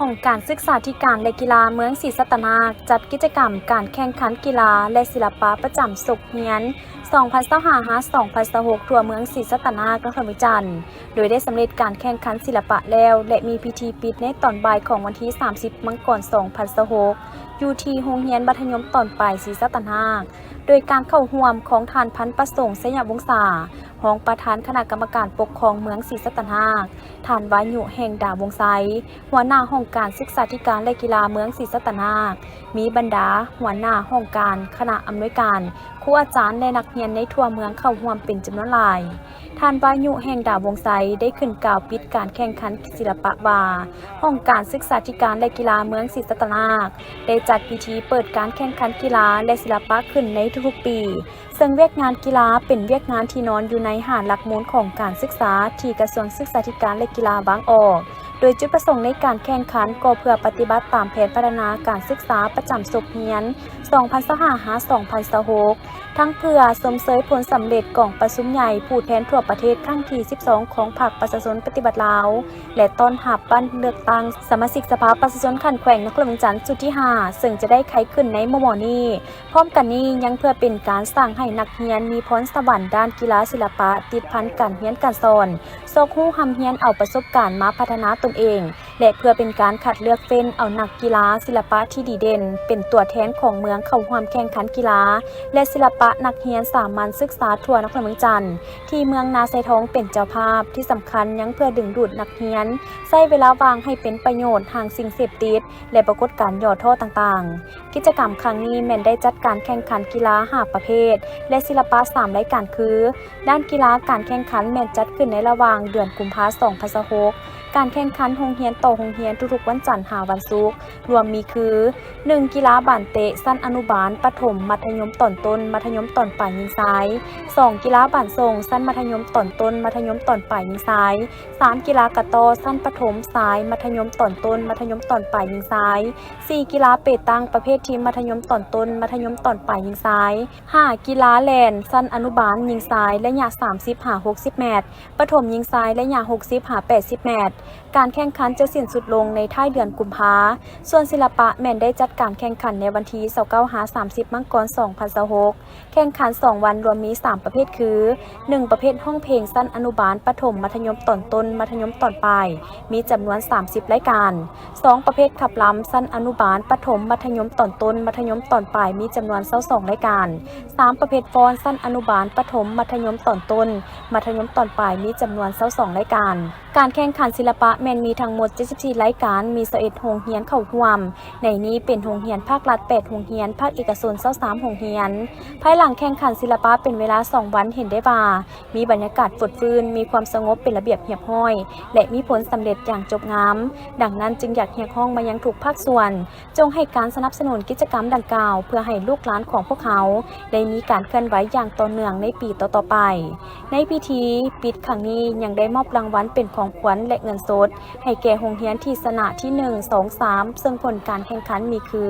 ຫ້ອງການສຶກສາທິການ ແລະ ກິລາເມືອງສີສັດຕະນາກ ຈັດກິດຈະກຳການແຂ່ງຂັນກິລາ ແລະ ສິລະປະປະຈຳສົກຮຽນ ສອງພັນຊາວຫ້າ ຫາ ສອງພັນຊາວຫົກ ທົ່ວເມືອງສີສັດຕະນາກ ນະຄອນຫຼວງວຽງຈັນ ໂດຍໄດ້ສຳເລັດການແຂ່ງຂັນສິລະປະແລ້ວ ແລະ ມີພິທີປິດໃນຕອນບ່າຍຂອງວັນທີ ສາມສິບ ມັງກອນ ສອງພັນຊາວຫົກ ຢູ່ທີ່ໂຮງຮຽນມັດທະຍົມຕອນປາຍສີສັດຕະນາກ ໂດຍການເຂົ້າຮ່ວມຂອງທ່ານ ພັນປະສົງ ໄຊຍະວົງສາ ຮອງປະທານຄະນະກຳມະການປົກຄອງເມືອງສີສັດຕະນາກ, ທ່ານ ວາຍຸ ແຫ່ງດາວົງໄຊ ຫົວໜ້າຫ້ອງການສຶກສາທິການ ແລະ ກິລາເມືອງສີສັດຕະນາກ, ມີບັນດາຫົວໜ້າຫ້ອງການ, ຄະນະອຳນວຍການ, ຄູອາຈານ ແລະ ນັກຮຽນໃນທົ່ວເມືອງເຂົ້າຮ່ວມເປັນຈຳນວນຫຼາຍ. ທ່ານ ວາຍຸ ແຫ່ງດາວົງໄຊ ໄດ້ຂຶ້ນກ່າວປິດການແຂ່ງຂັນສິລະປະວ່າ, ຫ້ອງການສຶກສາທິການ ແລະ ກິລາເມືອງສີສັດຕະນາກ ໄດ້ຈັດພິທີເປີດການແຂ່ງຂັນກິລາ ແລະ ສິລະປະຂຶ້ນໃນທຸກໆປີ. ເຊິ່ງວຽກງານກິລາເປັນວຽກງານທີ່ນອນຢູ່ໃນຫ້າຫຼັກມູນຂອງການສຶກສາ ທີ່ກະຊວງສຶກສາທິການ ແລະ ກິລາວາງອອກ, ໂດຍຈຸດປະສົງໃນການແຂ່ງຂັນກໍເພື່ອປະຕິບັດຕາມແຜນພັດທະນາການສຶກສາປະຈຳສົກຮຽນ ສອງພັນຊາວຫ້າ ຫາ ສອງພັນຊາວຫົກ ທັງເພື່ອຊົມເຊີຍຜົນສຳເລັດກອງປະຊຸມໃຫຍ່ຜູ້ແທນທົ່ວປະເທດຄັ້ງທີສິບສອງ ຂອງພັກປະຊາຊົນປະຕິວັດລາວ ແລະ ຕ້ອນຮັບວັນເລືອກຕັ້ງສະມາຊິກສະພາປະຊາຊົນຂັ້ນແຂວງນະຄອນຫຼວງວຽງຈັນຊຸດທີຫ້າ ເຊິ່ງຈະໄດ້ໄຂຂຶ້ນໃນມໍ່ໆນີ້. ພ້ອມກັນນີ້ຍັງເພື່ອເປັນການສ້າງໃຫ້ນັກຮຽນມີພອນສະຫວັນດ້ານກິລາສິລະປະ ຕິດພັນການຮຽນການສອນ, ຊອກຮູ້ຮ່ຳຮຽນເອົາປະສົບການມາພັດທະນາຕົນເອງ ແລະ ເພື່ອເປັນການຄັດເລືອກເຟ້ນເອົານັກກິລາສິລະປະທີ່ດີເດັ່ນ ເປັນຕົວແທນຂອງເມືອງເຂົ້າຮ່ວມແຂ່ງຂັນກິລາ ແລະ ສິລະປະນັກຮຽນສາມັນສຶກສາທົ່ວນະຄອນຫຼວງວຽງຈັນ ທີ່ເມືອງນາຊາຍທອງເປັນເຈົ້າພາບ. ທີ່ສຳຄັນຍັງເພື່ອດຶງດູດນັກຮຽນ ໃຊ້ເວລາວ່າງໃຫ້ເປັນປະໂຫຍດ, ຫ່າງສິ່ງເສບຕິດ ແລະ ປາກົດການຫຍໍ້ທໍ້ຕ່າງໆ. ກິດຈະກຳຄັ້ງນີ້ແມ່ນໄດ້ຈັດການແຂ່ງຂັນກິລາຫ້າປະເພດ ແລະ ສິລະປະສາມລາຍການຄື, ດ້ານກິລາການແຂ່ງຂັນແມ່ນຈັດຂຶ້ນໃນລະຫວ່າງເດືອນກຸມພາ ສອງພັນຊາວຫົກ ການແຂ່ງຂັນໂຮງຮຽນຕໍ່ໂຮງຮຽນທຸກໆວັນຈັນຫາວັນສຸກ, ລວມມີຄື, ໜຶ່ງ ກິລາບານເຕະ ຊັ້ນອະນຸບານ, ປະຖົມ, ມັດທະຍົມຕອນຕົ້ນ, ມັດທະຍົມຕອນປາຍຍິງຊາຍ, ສອງ ກິລາບານສົ່ງ ຊັ້ນມັດທະຍົມຕອນຕົ້ນ, ມັດທະຍົມຕອນປາຍຍິງຊາຍ, ສາມ ກິລາກະຕໍ້ ຊັ້ນປະຖົມຊາຍ, ມັດທະຍົມຕອນຕົ້ນ, ມັດທະຍົມຕອນປາຍຍິງຊາຍ, ສີ່ ກິລາເປຕັງ ປະເພດທີມມັດທະຍົມຕອນຕົ້ນ, ມັດທະຍົມຕອນປາຍຍິງຊາຍ, ຫ້າ ກິລາແລ່ນ ຊັ້ນອະນຸບານຍິງຊາຍ ໄລຍະສາມສິບຫາຫົກສິບແມັດ, ປະຖົມຍິງຊາຍ ໄລຍະຫົກສິບຫາແປດສິບແມັດ. ການແຂ່ງຂັນຈະສິ້ນສຸດລົງໃນທ້າຍເດືອນກຸມພາ. ສ່ວນສິລະປະແມ່ນໄດ້ຈັດການແຂ່ງຂັນໃນວັນທີຊາວເກົ້າຫາສາມສິບ ມັງກອນ ສອງພັນຊາວຫົກ. ແຂ່ງຂັນສອງວັນລວມມີສາມປະເພດຄື, ໜຶ່ງ ປະເພດຮ້ອງເພງຊັ້ນອະນຸບານ, ປະຖົມ, ມັດທະຍົມຕອນຕົ້ນ, ມັດທະຍົມຕອນປາຍ ມີຈຳນວນສາມສິບລາຍການ, ສອງ ປະເພດຂັບລຳຊັ້ນອະນຸບານ, ປະຖົມ, ມັດທະຍົມຕອນຕົ້ນ, ມັດທະຍົມຕອນປາຍ ມີຈຳນວນຊາວສອງລາຍການ, ສາມ ປະເພດຟ້ອນຊັ້ນອະນຸບານ, ປະຖົມ, ມັດທະຍົມຕອນຕົ້ນ, ມັດທະຍົມຕອນປາຍ ມີຈຳນວນຊາວສອງລາຍການ. ການແຂ່ງຂັນສິລະປະແມ່ນມີທັງໝົດເຈັດສິບສີ່ລາຍການ, ມີຊາວເອັດໂຮງຮຽນເຂົ້າຮ່ວມ, ໃນນີ້ເປັນໂຮງຮຽນພາກລັດແປດໂຮງຮຽນ, ພາກເອກະຊົນຊາວສາມໂຮງຮຽນ. ພາຍຫຼັງແຂ່ງຂັນສິລະປະເປັນເວລາສອງວັນ ເຫັນໄດ້ວ່າມີບັນຍາກາດຟົດຟື້ນ, ມີຄວາມສະຫງົບເປັນລະບຽບຮຽບຮ້ອຍ ແລະ ມີຜົນສຳເລັດຢ່າງຈົບງາມ. ດັ່ງນັ້ນຈຶ່ງຢາກຮຽກຮ້ອງມາຍັງທຸກພາກສ່ວນ, ຈົ່ງໃຫ້ການສະໜັບສະໜູນກິດຈະກຳດັ່ງກ່າວ ເພື່ອໃຫ້ລູກຫຼານຂອງພວກເຮົາໄດ້ມີການເຄື່ອນໄຫວຢ່າງຕໍ່ເນື່ອງໃນປີຕໍ່ໆໄປ. ໃນພິທີປິດຄັ້ງນີ້ຍັງໄດ້ມອບລາງວັນເປັນຂອງຂວັນ ແລະ ເງິນສົດ ໃຫ້ແກ່ໂຮງຮຽນທີ່ຊະນະທີໜຶ່ງ ສອງ ສາມ ເຊິ່ງຜົນການແຂ່ງຂັນມີຄື,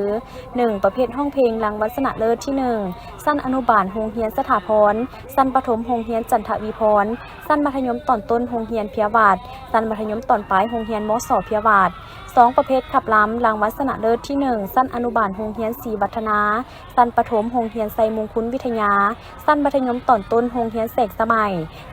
ໜຶ່ງ ປະເພດຮ້ອງເພງ ລາງວັນຊະນະເລີດທີໜຶ່ງ ຊັ້ນອະນຸບານໂຮງຮຽນສະຖາພອນ, ຊັ້ນປະຖົມໂຮງຮຽນຈັນທະວີພອນ, ຊັ້ນມັດທະຍົມຕອນຕົ້ນໂຮງຮຽນເພຍວາດ, ຊັ້ນມັດທະຍົມຕອນປາຍໂຮງຮຽນ ມສ ເພຍວາດ. ສອງ ປະເພດຂັບລຳ ລາງວັນຊະນະເລີດທີໜຶ່ງ ຊັ້ນອະນຸບານໂຮງຮຽນສີວັດທະນາ, ຊັ້ນປະຖົມໂຮງຮຽນໄຊມຸງຄຸນວິທະຍາ, ຊັ້ນມັດທະຍົມຕອນຕົ້ນໂຮງຮຽນແສງສະໄໝ,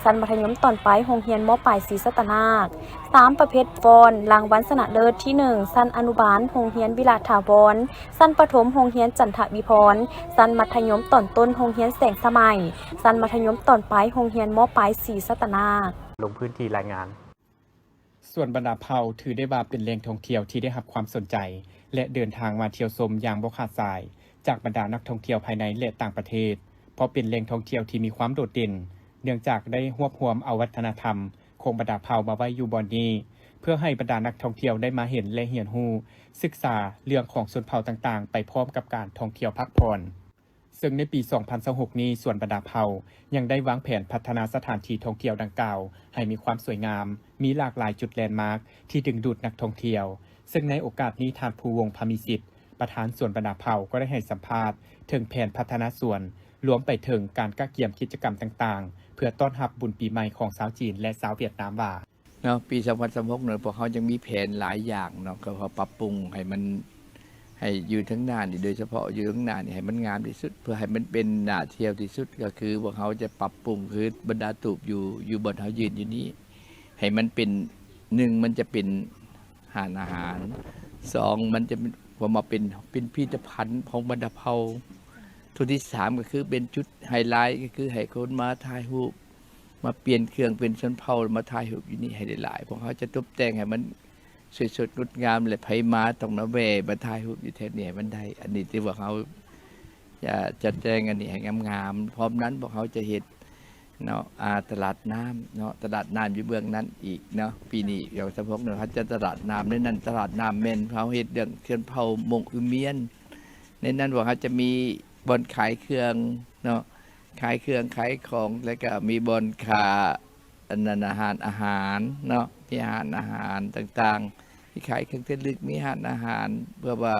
ຊັ້ນມັດທະຍົມຕອນປາຍໂຮງຮຽນ ມ.ປາຍ ສີສັດຕະນາກ. ສາມ ປະເພດຟ້ອນ ລາງວັນຊະນະເລີດທີໜຶ່ງ ຊັ້ນອະນຸບານໂຮງຮຽນວິລະຖາວອນ, ຊັ້ນປະຖົມໂຮງຮຽນຈັນທະວິພອນ, ຊັ້ນມັດທະຍົມຕອນຕົ້ນໂຮງຮຽນແສງສະໄໝ, ຊັ້ນມັດທະຍົມຕອນປາຍໂຮງຮຽນ ມ.ປາຍ ສີສັດຕະນາກ. ລົງພື້ນທີ່ລາຍງານ. ສວນບັນດາເຜົ່າຖືໄດ້ວ່າເປັນແຫຼ່ງທ່ອງທ່ຽວທີ່ໄດ້ຮັບຄວາມສົນໃຈ ແລະ ເດີນທາງມາທ່ຽວຊົມຢ່າງບໍ່ຂາດສາຍ ຈາກບັນດານັກທ່ອງທ່ຽວພາຍໃນ ແລະ ຕ່າງປະເທດ, ເພາະເປັນແຫຼ່ງທ່ອງທ່ຽວທີ່ມີຄວາມໂດດເດັ່ນ ເນື່ອງຈາກໄດ້ຮວບຮວມເອົາວັດທະນະທຳຂອງບັນດາເຜົ່າມາໄວ້ຢູ່ບ່ອນນີ້ ເພື່ອໃຫ້ບັນດານັກທ່ອງທ່ຽວໄດ້ມາເຫັນ ແລະ ຮຽນຮູ້ສຶກສາເລື່ອງຂອງຊົນເຜົ່າຕ່າງໆ ໄປພ້ອມກັບການທ່ອງທ່ຽວພັກຜ່ອນ. ເຊິ່ງໃນປີສອງພັນຊາວຫົກນີ້ ສວນບັນດາເຜົ່າຍັງໄດ້ວາງແຜນພັດທະນາສະຖານທີ່ທ່ອງທ່ຽວດັ່ງກ່າວໃຫ້ມີຄວາມສວຍງາມ, ມີຫຼາກຫຼາຍຈຸດແລນມາກທີ່ດຶງດູດນັກທ່ອງທ່ຽວ. ເຊິ່ງໃນໂອກາດນີ້ ທ່ານ ພູວົງ ພາມີສິດ ປະທານສວນບັນດາເຜົ່າ ກໍໄດ້ໃຫ້ສຳພາດເຖິງແຜນພັດທະນາສວນ, ລວມໄປເຖິງການກະກຽມກິດຈະກຳຕ່າງໆ ເພື່ອຕ້ອນຮັບບຸນປີໃໝ່ຂອງຊາວຈີນ ແລະ ຊາວຫວຽດນາມວ່າ. ເນາະ ປີສອງພັນຊາວຫົກນີ້ ພວກເຮົາຍັງມີແຜນຫຼາຍຢ່າງເນາະ ກໍເພື່ອປັບປຸງໃຫ້ມັນ ໃຫ້ຢູ່ທາງໜ້ານີ້ ໂດຍສະເພາະຢູ່ທາງໜ້ານີ້ໃຫ້ມັນງາມທີ່ສຸດ ເພື່ອໃຫ້ມັນເປັນໜ້າທ່ຽວທີ່ສຸດ ກໍຄືພວກເຮົາຈະປັບປຸງ ຄືບັນດາຕູບຢູ່ ຢູ່ບ່ອນເຮົາຢືນຢູ່ນີ້ ໃຫ້ມັນເປັນ ໜຶ່ງ ມັນຈະເປັນຮ້ານອາຫານ, ສອງ ມັນຈະເປັນ ເຂົ້າມາເປັນ ເປັນພິພິທະພັນຂອງບັນດາເຜົ່າ, ຕົວທີສາມ ກໍຄືເປັນຈຸດໄຮໄລ ກໍຄືໃຫ້ຄົນມາຖ່າຍຮູບ ມາປ່ຽນເຄື່ອງເປັນຊົນເຜົ່າ ມາຖ່າຍຮູບຢູ່ນີ້ໃຫ້ຫຼາຍໆ. ພວກເຮົາຈະຕົບແຕ່ງໃຫ້ມັນສວຍສົດງົດງາມ ແລະ ໃຜມາຕ້ອງມາແວ່ມາຖ່າຍຮູບຢູ່ແຖວນີ້ໃຫ້ມັນໄດ້. ອັນນີ້ທີ່ພວກເຮົາຈະຈັດແຈງອັນນີ້ໃຫ້ງາມໆ. ພ້ອມນັ້ນພວກເຮົາຈະເຮັດເນາະ ອາ ຕະຫຼາດນ້ຳເນາະ ຕະຫຼາດນ້ຳຢູ່ເບື້ອງນັ້ນອີກເນາະ. ປີນີ້ ສອງພັນຊາວຫົກນີ້ ເຮົາຈະຕະຫຼາດນ້ຳ ໃນນັ້ນຕະຫຼາດນ້ຳແມ່ນເຮົາເຮັດເລື່ອງຊົນເຜົ່າມົ້ງອືມຽນ. ໃນນັ້ນພວກເຮົາຈະມີບ່ອນຂາຍເຄື່ອງເນາະ ຂາຍເຄື່ອງຂາຍຂອງ ແລ້ວກໍມີບ່ອນຂາ ອັນນັ້ນ ອາຫານ ອາຫານເນາະ ມີຮ້ານອາຫານຕ່າງໆ ມີຂາຍເຄື່ອງທີ່ລະລຶກ ມີຮ້ານອາຫານ ເພື່ອວ່າ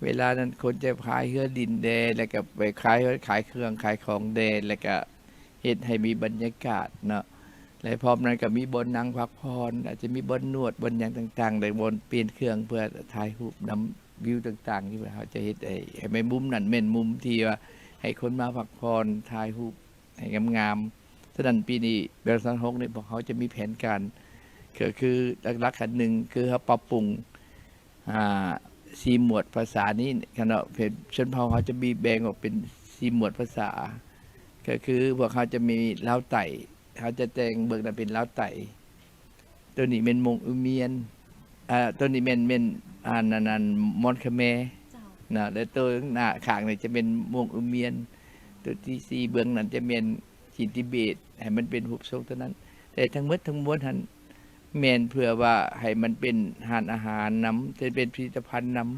ເວລານັ້ນຄົນຈະພາຍເຮືອຫຼິ້ນແດ່ ແລ້ວກໍໄປຂາຍ ຂາຍເຄື່ອງຂາຍຂອງແດ່ ແລ້ວກໍເຮັດໃຫ້ມີບັນຍາກາດເນາະ ແລະ ພ້ອມນັ້ນກໍມີບ່ອນນັ່ງພັກຜ່ອນ ອາດຈະມີບ່ອນນວດ ບ່ອນຫຍັງຕ່າງໆ ແລະ ບ່ອນປ່ຽນເຄື່ອງເພື່ອຖ່າຍຮູບນຳ ວິວຕ່າງໆ ທີ່ວ່າເຮົາຈະເຮັດໃຫ້ ໃຫ້ແມ່ນມຸມນັ້ນແມ່ນມຸມທີ່ວ່າໃຫ້ຄົນມາພັກຜ່ອນ ຖ່າຍຮູບໃຫ້ງາມໆ. ສະນັ້ນ ປີນີ້ ເດືອນສອງພັນຊາວຫົກນີ້ ພວກເຮົາຈະມີແຜນການ ກໍຄືຫຼັກໆ ອັນໜຶ່ງ ຄືເຮົາປັບປຸງ ອ່າ ສີ່ໝວດພາສານີ້ເນາະ ເປັນ ຊົນເຜົ່າເຮົາຈະມີແບ່ງອອກເປັນສີ່ໝວດພາສາ ກໍຄືພວກເຮົາຈະມີລາວໃຕ້ ເຮົາຈະແຕ່ງເບິ່ງນະເປັນລາວໃຕ້ ໂຕນີ້ແມ່ນມົ້ງອືມຽນ ເອີ ໂຕນີ້ແມ່ນ ແມ່ນ ອັນ ອັນ ອັນ ມອນຂະແມ ເຈົ້າ ນະ ແລະ ໂຕໜ້າຂ້າງນີ້ຈະແມ່ນມົ້ງອືມຽນ ໂຕທີສີ່ເບື້ອງນັ້ນຈະແມ່ນຈີນທິເບດ ໃຫ້ມັນເປັນຮູບຊົງໂຕນັ້ນ. ແຕ່ທັງໝົດທັງມວນຫັ້ນ ແມ່ນເພື່ອວ່າໃຫ້ມັນເປັນຮ້ານອາຫານນຳ ຈະເປັນພິພິທະພັນນຳ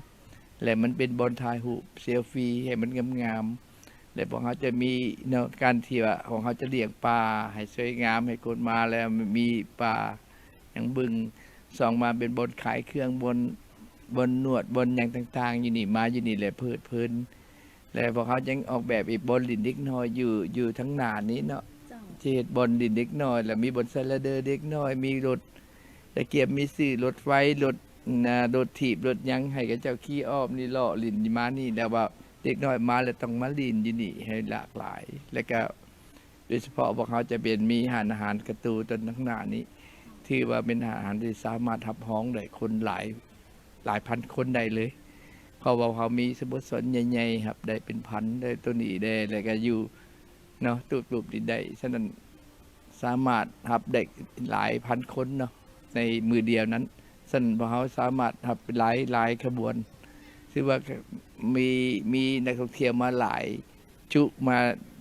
ແລະ ມັນເປັນບ່ອນຖ່າຍຮູບເຊລຟີໃຫ້ມັນງາມໆ ແລະ ພວກເຮົາຈະມີເນາະ ການທີ່ວ່າຂອງເຮົາຈະລ້ຽງປາໃຫ້ສວຍງາມ ໃຫ້ຄົນມາແລ້ວມີປາຫຍັງເບິ່ງ. ສອງມາເປັນບ່ອນຂາຍເຄື່ອງ ບ່ອນ ບ່ອນນວດ ບ່ອນຫຍັງຕ່າງໆ ຢູ່ນີ້ ມາຢູ່ນີ້ແຫຼະເພີດເພີນ. ແລະ ພວກເຮົາຍັງອອກແບບອີກບ່ອນຫຼິ້ນເດັກນ້ອຍຢູ່ ຢູ່ທາງໜ້ານີ້ເນາະ ເຈົ້າ ຈະເຮັດບ່ອນຫຼິ້ນເດັກນ້ອຍ ແລະ ມີບ່ອນສະໄລເດີເດັກນ້ອຍ ມີລົດ ຕະກຽມມີຊື່ລົດໄຟ ລົດນະ ລົດຖີບ ລົດຫຍັງ ໃຫ້ເຂົາເຈົ້າຂີ່ອ້ອມນີ້ ເລາະຫຼິ້ນມານີ້ ແລ້ວວ່າເດັກນ້ອຍມາແລ້ວຕ້ອງມາຫຼິ້ນຢູ່ນີ້ໃຫ້ຫຼາກຫຼາຍ. ແລ້ວກະໂດຍສະເພາະພວກເຮົາຈະເປັນ ມີຮ້ານອາຫານກະຕູຕອນຂ້າງໜ້ານີ້ ຖືວ່າເປັນຮ້ານອາຫານທີ່ສາມາດຮັບຮອງໄດ້ຄົນຫຼາຍ ຫຼາຍພັນຄົນໄດ້ເລີຍ ເພາະວ່າເຮົາມີສະໂມສອນໃຫຍ່ໆ ຮັບໄດ້ເປັນພັນ ໄດ້ໂຕນີ້ແດ່ ແລ້ວກະຢູ່ເນາະ ຕູບໆນີ້ໄດ້. ສະນັ້ນ ສາມາດຮັບໄດ້ຫຼາຍພັນຄົນເນາະ ໃນມື້ດຽວນັ້ນ. ສະນັ້ນ ພວກເຮົາສາມາດຮັບຫຼາຍ ຫຼາຍຂະບວນ ຖືວ່າມີ ມີນັກທ່ອງທ່ຽວມາຫຼາຍ ຈຸມາ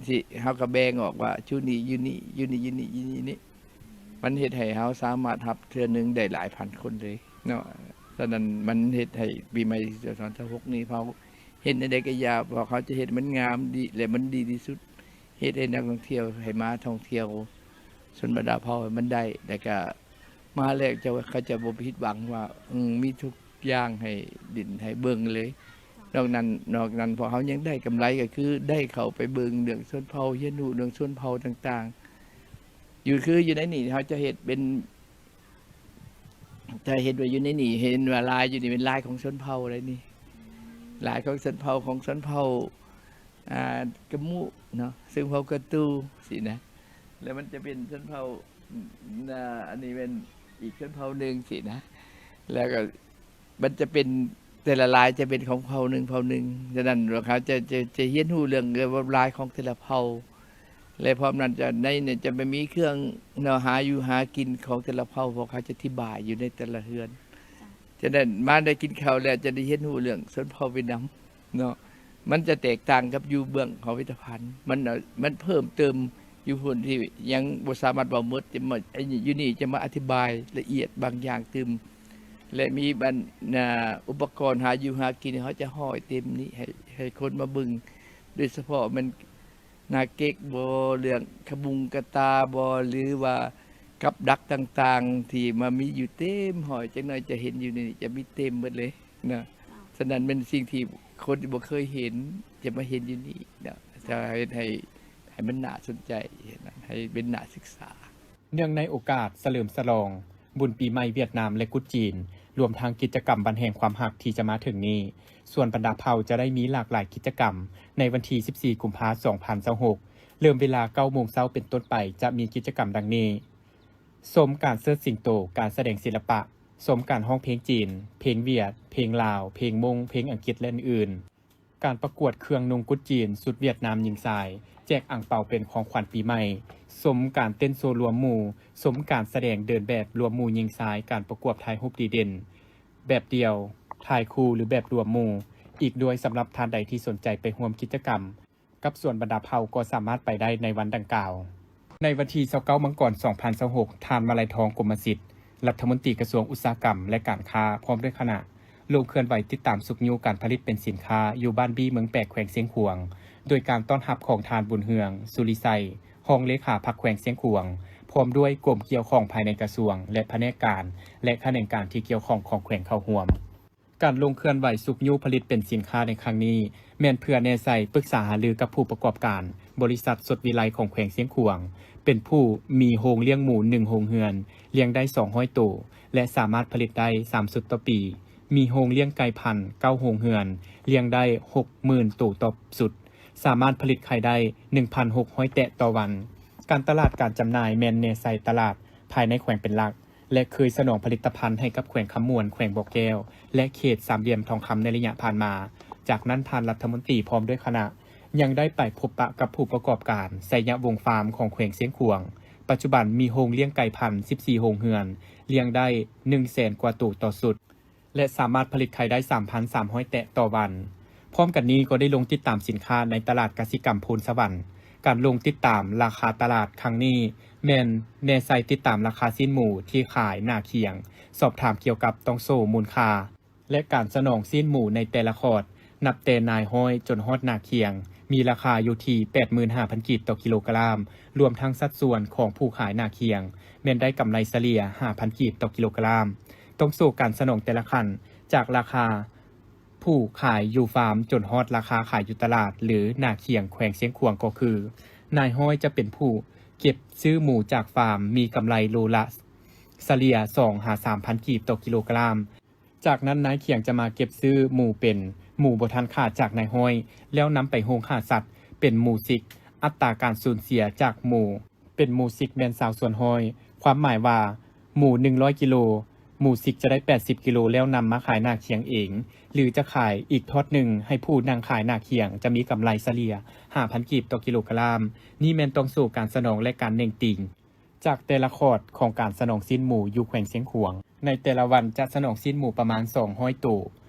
ຊິ ເຮົາກໍແບ່ງອອກວ່າຈຸນີ້ຢູ່ນີ້ ຢູ່ນີ້ຢູ່ນີ້ຢູ່ນີ້ ມັນເຮັດໃຫ້ເຮົາສາມາດຮັບເທື່ອໜຶ່ງໄດ້ຫຼາຍພັນຄົນເລີຍເນາະ. ສະນັ້ນ ມັນເຮັດໃຫ້ປີໃໝ່ສອງພັນຊາວຫົກນີ້ ເຮົາເຮັດແນວໃດກໍຢ່າ ພວກເຮົາຈະເຮັດໃຫ້ມັນງາມດີ ແລະ ມັນດີທີ່ສຸດ ເຮັດໃຫ້ນັກທ່ອງທ່ຽວໃຫ້ມາທ່ອງທ່ຽວຊົນບັນດາເຜົ່າໃຫ້ມັນໄດ້ ແລ້ວກະມາແລ້ວເຈົ້າ ເຂົາຈະບໍ່ຜິດຫວັງວ່າ ອືມ ມີທຸກຢ່າງໃຫ້ຫຼິ້ນໃຫ້ເບິ່ງເລີຍ. ນອກນັ້ນ ນອກນັ້ນ ພວກເຮົາຍັງໄດ້ກຳໄລ ກໍຄືໄດ້ເຂົ້າໄປເບິ່ງເລື່ອງຊົນເຜົ່າ ຮຽນຮູ້ເລື່ອງຊົນເຜົ່າຕ່າງໆ ຢູ່ ຄືຢູ່ໃນນີ້ ເຮົາຈະເຮັດເປັນ ຈະເຫັນວ່າຢູ່ໃນນີ້ ເຫັນວ່າລາຍຢູ່ນີ້ເປັນລາຍຂອງຊົນເຜົ່າໃດນີ້ ລາຍຂອງຊົນເຜົ່າ ຂອງຊົນເຜົ່າ ອ່າ ກະມຸເນາະ ຊົນເຜົ່າກະຕູຊີ້ນະ ແລ້ວມັນຈະເປັນຊົນເຜົ່າ ອ່າ ອັນນີ້ແມ່ນອີກຊົນເຜົ່າໜຶ່ງຊີ້ນະ ແລ້ວກໍ ມັນຈະເປັນ ແຕ່ລະລາຍຈະເປັນຂອງເຜົ່າໜຶ່ງເຜົ່າໜຶ່ງ. ສະນັ້ນ ພວກເຮົາຈະ ຈະ ຈະຮຽນຮູ້ເລື່ອງລວດລາຍຂອງແຕ່ລະເຜົ່າ ແລະ ພ້ອມນັ້ນຈະ ໃນນັ້ນຈະໄປມີເຄື່ອງເນາະ ຫາຢູ່ຫາກິນຂອງແຕ່ລະເຜົ່າ ພວກເຂົາຈະອະທິບາຍຢູ່ໃນແຕ່ລະເຮືອນ. ເຈົ້າ. ສະນັ້ນ ມາໄດ້ກິນເຂົ້າແລ້ວ ຈະໄດ້ຮຽນຮູ້ເລື່ອງຊົນເຜົ່າຫວຽດນາມເນາະ ມັນຈະແຕກຕ່າງກັບຢູ່ເບື້ອງຂອງພິພິທະພັນ ມັນ ມັນເພີ່ມເຕີມຢູ່ພຸ້ນທີ່ຍັງບໍ່ສາມາດເວົ້າໝົດ ຈະມາ ຢູ່ນີ້ຈະມາອະທິບາຍລະອຽດບາງຢ່າງຕື່ມ ແລະ ມີບັນ ອ່າ ອຸປະກອນຫາຢູ່ຫາກິນ ເຮົາຈະຮ້ອຍເຕັມນີ້ ໃຫ້ ໃຫ້ຄົນມາເບິ່ງ ໂດຍສະເພາະແມ່ນໜ້າເກັກບໍ ເລື່ອງຂະບຸງກະຕ່າບໍ ຫຼືວ່າກັບດັກຕ່າງໆ ທີ່ມາມີຢູ່ເຕັມຮ້ອຍ ຈັກໜ້ອຍຈະເຫັນຢູ່ໃນນີ້ ຈະມີເຕັມໝົດເລີຍເນາະ. ສະນັ້ນແມ່ນສິ່ງທີ່ຄົນທີ່ບໍ່ເຄີຍເຫັນ ຈະມາເຫັນຢູ່ນີ້ເນາະ ຈະເຮັດໃຫ້ ໃຫ້ມັນໜ້າສົນໃຈ ເຮັດໃຫ້ເປັນໜ້າສຶກສາ. ເນື່ອງໃນໂອກາດສະເຫຼີມສະຫຼອງ ບຸນປີໃໝ່ຫວຽດນາມ ແລະ ກຸດຈີນ, ລວມທັງກິດຈະກຳວັນແຫ່ງຄວາມຮັກທີ່ຈະມາເຖິງນີ້. ສ່ວນບັນດາເຜົ່າຈະໄດ້ມີຫຼາກຫຼາຍກິດຈະກຳໃນວັນທີສິບສີ່ ກຸມພາ ສອງພັນຊາວຫົກ. ເລີ່ມເວລາເກົ້າໂມງເຊົ້າເປັນຕົ້ນໄປ ຈະມີກິດຈະກຳດັ່ງນີ້: ຊົມການເຊີດສິງໂຕ, ການສະແດງສິລະປະ, ຊົມການຮ້ອງເພງຈີນ, ເພງຫວຽດ, ເພງລາວ, ເພງມົ້ງ, ເພງອັງກິດ ແລະ ອື່ນໆ. ການປະກວດເຄື່ອງນຸ່ງກຸດຈີນ ຊຸດຫວຽດນາມຍິງຊາຍ, ແຈກອັ່ງເປົາເປັນຂອງຂວັນປີໃໝ່, ຊົມການເຕັ້ນໂຊລວມໝູ່, ຊົມການສະແດງເດີນແບບລວມໝູ່ຍິງຊາຍ, ການປະກວດຖ່າຍຮູບດີເດັ່ນແບບດຽວ, ຖ່າຍຄູ່ ຫຼື ແບບລວມໝູ່ ອີກດ້ວຍ. ສຳລັບທ່ານໃດທີ່ສົນໃຈໄປຮ່ວມກິດຈະກຳ ກັບສວນບັນດາເຜົ່າກໍສາມາດໄປໄດ້ໃນວັນດັ່ງກ່າວ. ໃນວັນທີຊາວເກົ້າ ມັງກອນ ສອງພັນຊາວຫົກ, ທ່ານ ມາໄລທອງ ກົມມະສິດ, ລັດຖະມົນຕີກະຊວງອຸດສາຫະກຳ ແລະ ການຄ້າ ພ້ອມດ້ວຍຄະນະ ລົງເຄື່ອນໄຫວຕິດຕາມຊຸກຍູ້ການຜະລິດເປັນສິນຄ້າ ຢູ່ບ້ານບີ້ ເມືອງແປກ ແຂວງຊຽງຂວາງ ໂດຍການຕ້ອນຮັບຂອງທ່ານ ບຸນເຮືອງ ສຸລິໄຊ, ຮອງເລຂາພັກແຂວງຊຽງຂວາງ, ພ້ອມດ້ວຍກົມກ່ຽວຂ້ອງພາຍໃນກະຊວງ ແລະ ພະແນກການ ແລະ ຂະແໜງການທີ່ກ່ຽວຂ້ອງຂອງແຂວງເຂົ້າຮ່ວມ. ການລົງເຄື່ອນໄຫວຊຸກຍູ້ຜະລິດເປັນສິນຄ້າໃນຄັ້ງນີ້ ແມ່ນເພື່ອແນໃສ່ປຶກສາຫາລືກັບຜູ້ປະກອບການບໍລິສັດສົດວິໄລຂອງແຂວງຊຽງຂວາງ ເປັນຜູ້ມີໂຮງລ້ຽງໝູໜຶ່ງໂຮງເຮືອນ, ລ້ຽງໄດ້ສອງຮ້ອຍໂຕ ແລະ ສາມາດຜະລິດໄດ້ສາມຊຸດຕໍ່ປີ, ມີໂຮງລ້ຽງໄກ່ພັນເກົ້າໂຮງເຮືອນ, ລ້ຽງໄດ້ຫົກໝື່ນໂຕຕໍ່ຊຸດ, ສາມາດຜະລິດໄຂ່ໄດ້ໜຶ່ງພັນຫົກຮ້ອຍແຕະຕໍ່ວັນ. ການຕະຫຼາດການຈຳໜ່າຍແມ່ນແນໃສ່ຕະຫຼາດພາຍໃນແຂວງເປັນຫຼັກ ແລະ ເຄີຍສະໜອງຜະລິດຕະພັນໃຫ້ກັບແຂວງຄຳມ່ວນ, ແຂວງບໍ່ແກ້ວ ແລະ ເຂດສາມຫຼ່ຽມທອງຄຳໃນໄລຍະຜ່ານມາ. ຈາກນັ້ນ, ທ່ານລັດຖະມົນຕີພ້ອມດ້ວຍຄະນະ ຍັງໄດ້ໄປພົບປະກັບຜູ້ປະກອບການໄຊຍະວົງຟາມຂອງແຂວງຊຽງຂວາງ, ປັດຈຸບັນມີໂຮງລ້ຽງໄກ່ພັນສິບສີ່ໂຮງເຮືອນ, ລ້ຽງໄດ້ໜຶ່ງແສນກວ່າໂຕຕໍ່ຊຸດ ແລະ ສາມາດຜະລິດໄຂ່ໄດ້ສາມພັນສາມຮ້ອຍແຕະຕໍ່ວັນ. ພ້ອມກັນນີ້ກໍໄດ້ລົງຕິດຕາມສິນຄ້າໃນຕະຫຼາດກະສິກຳໂພນສະຫວັນ. ການລົງຕິດຕາມລາຄາຕະຫຼາດຄັ້ງນີ້ ແມ່ນແນໃສ່ຕິດຕາມລາຄາຊີ້ນໝູທີ່ຂາຍໜ້າຄຽງ, ສອບຖາມກ່ຽວກັບຕ່ອງໂສ້ມູນຄ່າ ແລະ ການສະໜອງຊີ້ນໝູໃນແຕ່ລະຄອດ, ນັບແຕ່ນາຍຮ້ອຍຈົນຮອດໜ້າຄຽງ, ມີລາຄາຢູ່ທີ່ແປດໝື່ນຫ້າພັນກີບຕໍ່ກິໂລກະລາມ, ລວມທັງສັດສ່ວນຂອງຜູ້ຂາຍໜ້າຄຽງ ແມ່ນໄດ້ກຳໄລສະເລ່ຍຫ້າພັນກີບຕໍ່ກິໂລກະລາມ. ຕ່ອງໂສ້ການສະໜອງແຕ່ລະຂັ້ນ, ຈາກລາຄາຜູ້ຂາຍຢູ່ຟາມຈົນຮອດລາຄາຂາຍຢູ່ຕະຫຼາດ ຫຼື ໜ້າຄຽງແຂວງຊຽງຂວາງ ກໍຄື ນາຍຮ້ອຍຈະເປັນຜູ້ເກັບຊື້ໝູຈາກຟາມ, ມີກຳໄລໂລລະສະເລ່ຍສອງຫາສາມພັນກີບຕໍ່ກິໂລກະລາມ. ຈາກນັ້ນນາຍຄຽງຈະມາເກັບຊື້ໝູເປັນໝູບໍ່ທັນຂາດຈາກນາຍຮ້ອຍ ແລ້ວນຳໄປໂຮງຂ້າສັດເປັນໝູຊິກ, ອັດຕາການສູນເສຍຈາກໝູເປັນໝູຊິກແມ່ນຊາວສ່ວນຮ້ອຍ, ຄວາມໝາຍວ່າ ໝູໜຶ່ງຮ້ອຍກິໂລ, ໝູຊິກຈະໄດ້ແປດສິບກິໂລ ແລ້ວນຳມາຂາຍໜ້າຄຽງເອງ ຫຼື ຈະຂາຍອີກທອດໜຶ່ງໃຫ້ຜູ້ນັ່ງຂາຍໜ້າຄຽງ ຈະມີກຳໄລສະເລ່ຍຫ້າພັນກີບຕໍ່ກິໂລກະລາມ. ນີ້ແມ່ນຕ່ອງໂສ້ການສະໜອງ ແລະ ການເໜັງຕີງ ຈາກແຕ່ລະຄອດຂອງການສະໜອງຊີ້ນໝູຢູ່ແຂວງຊຽງຂວາງ. ໃນແຕ່ລະວັນຈະສະໜອງຊີ້ນໝູປະມານສອງຮ້ອຍໂຕ,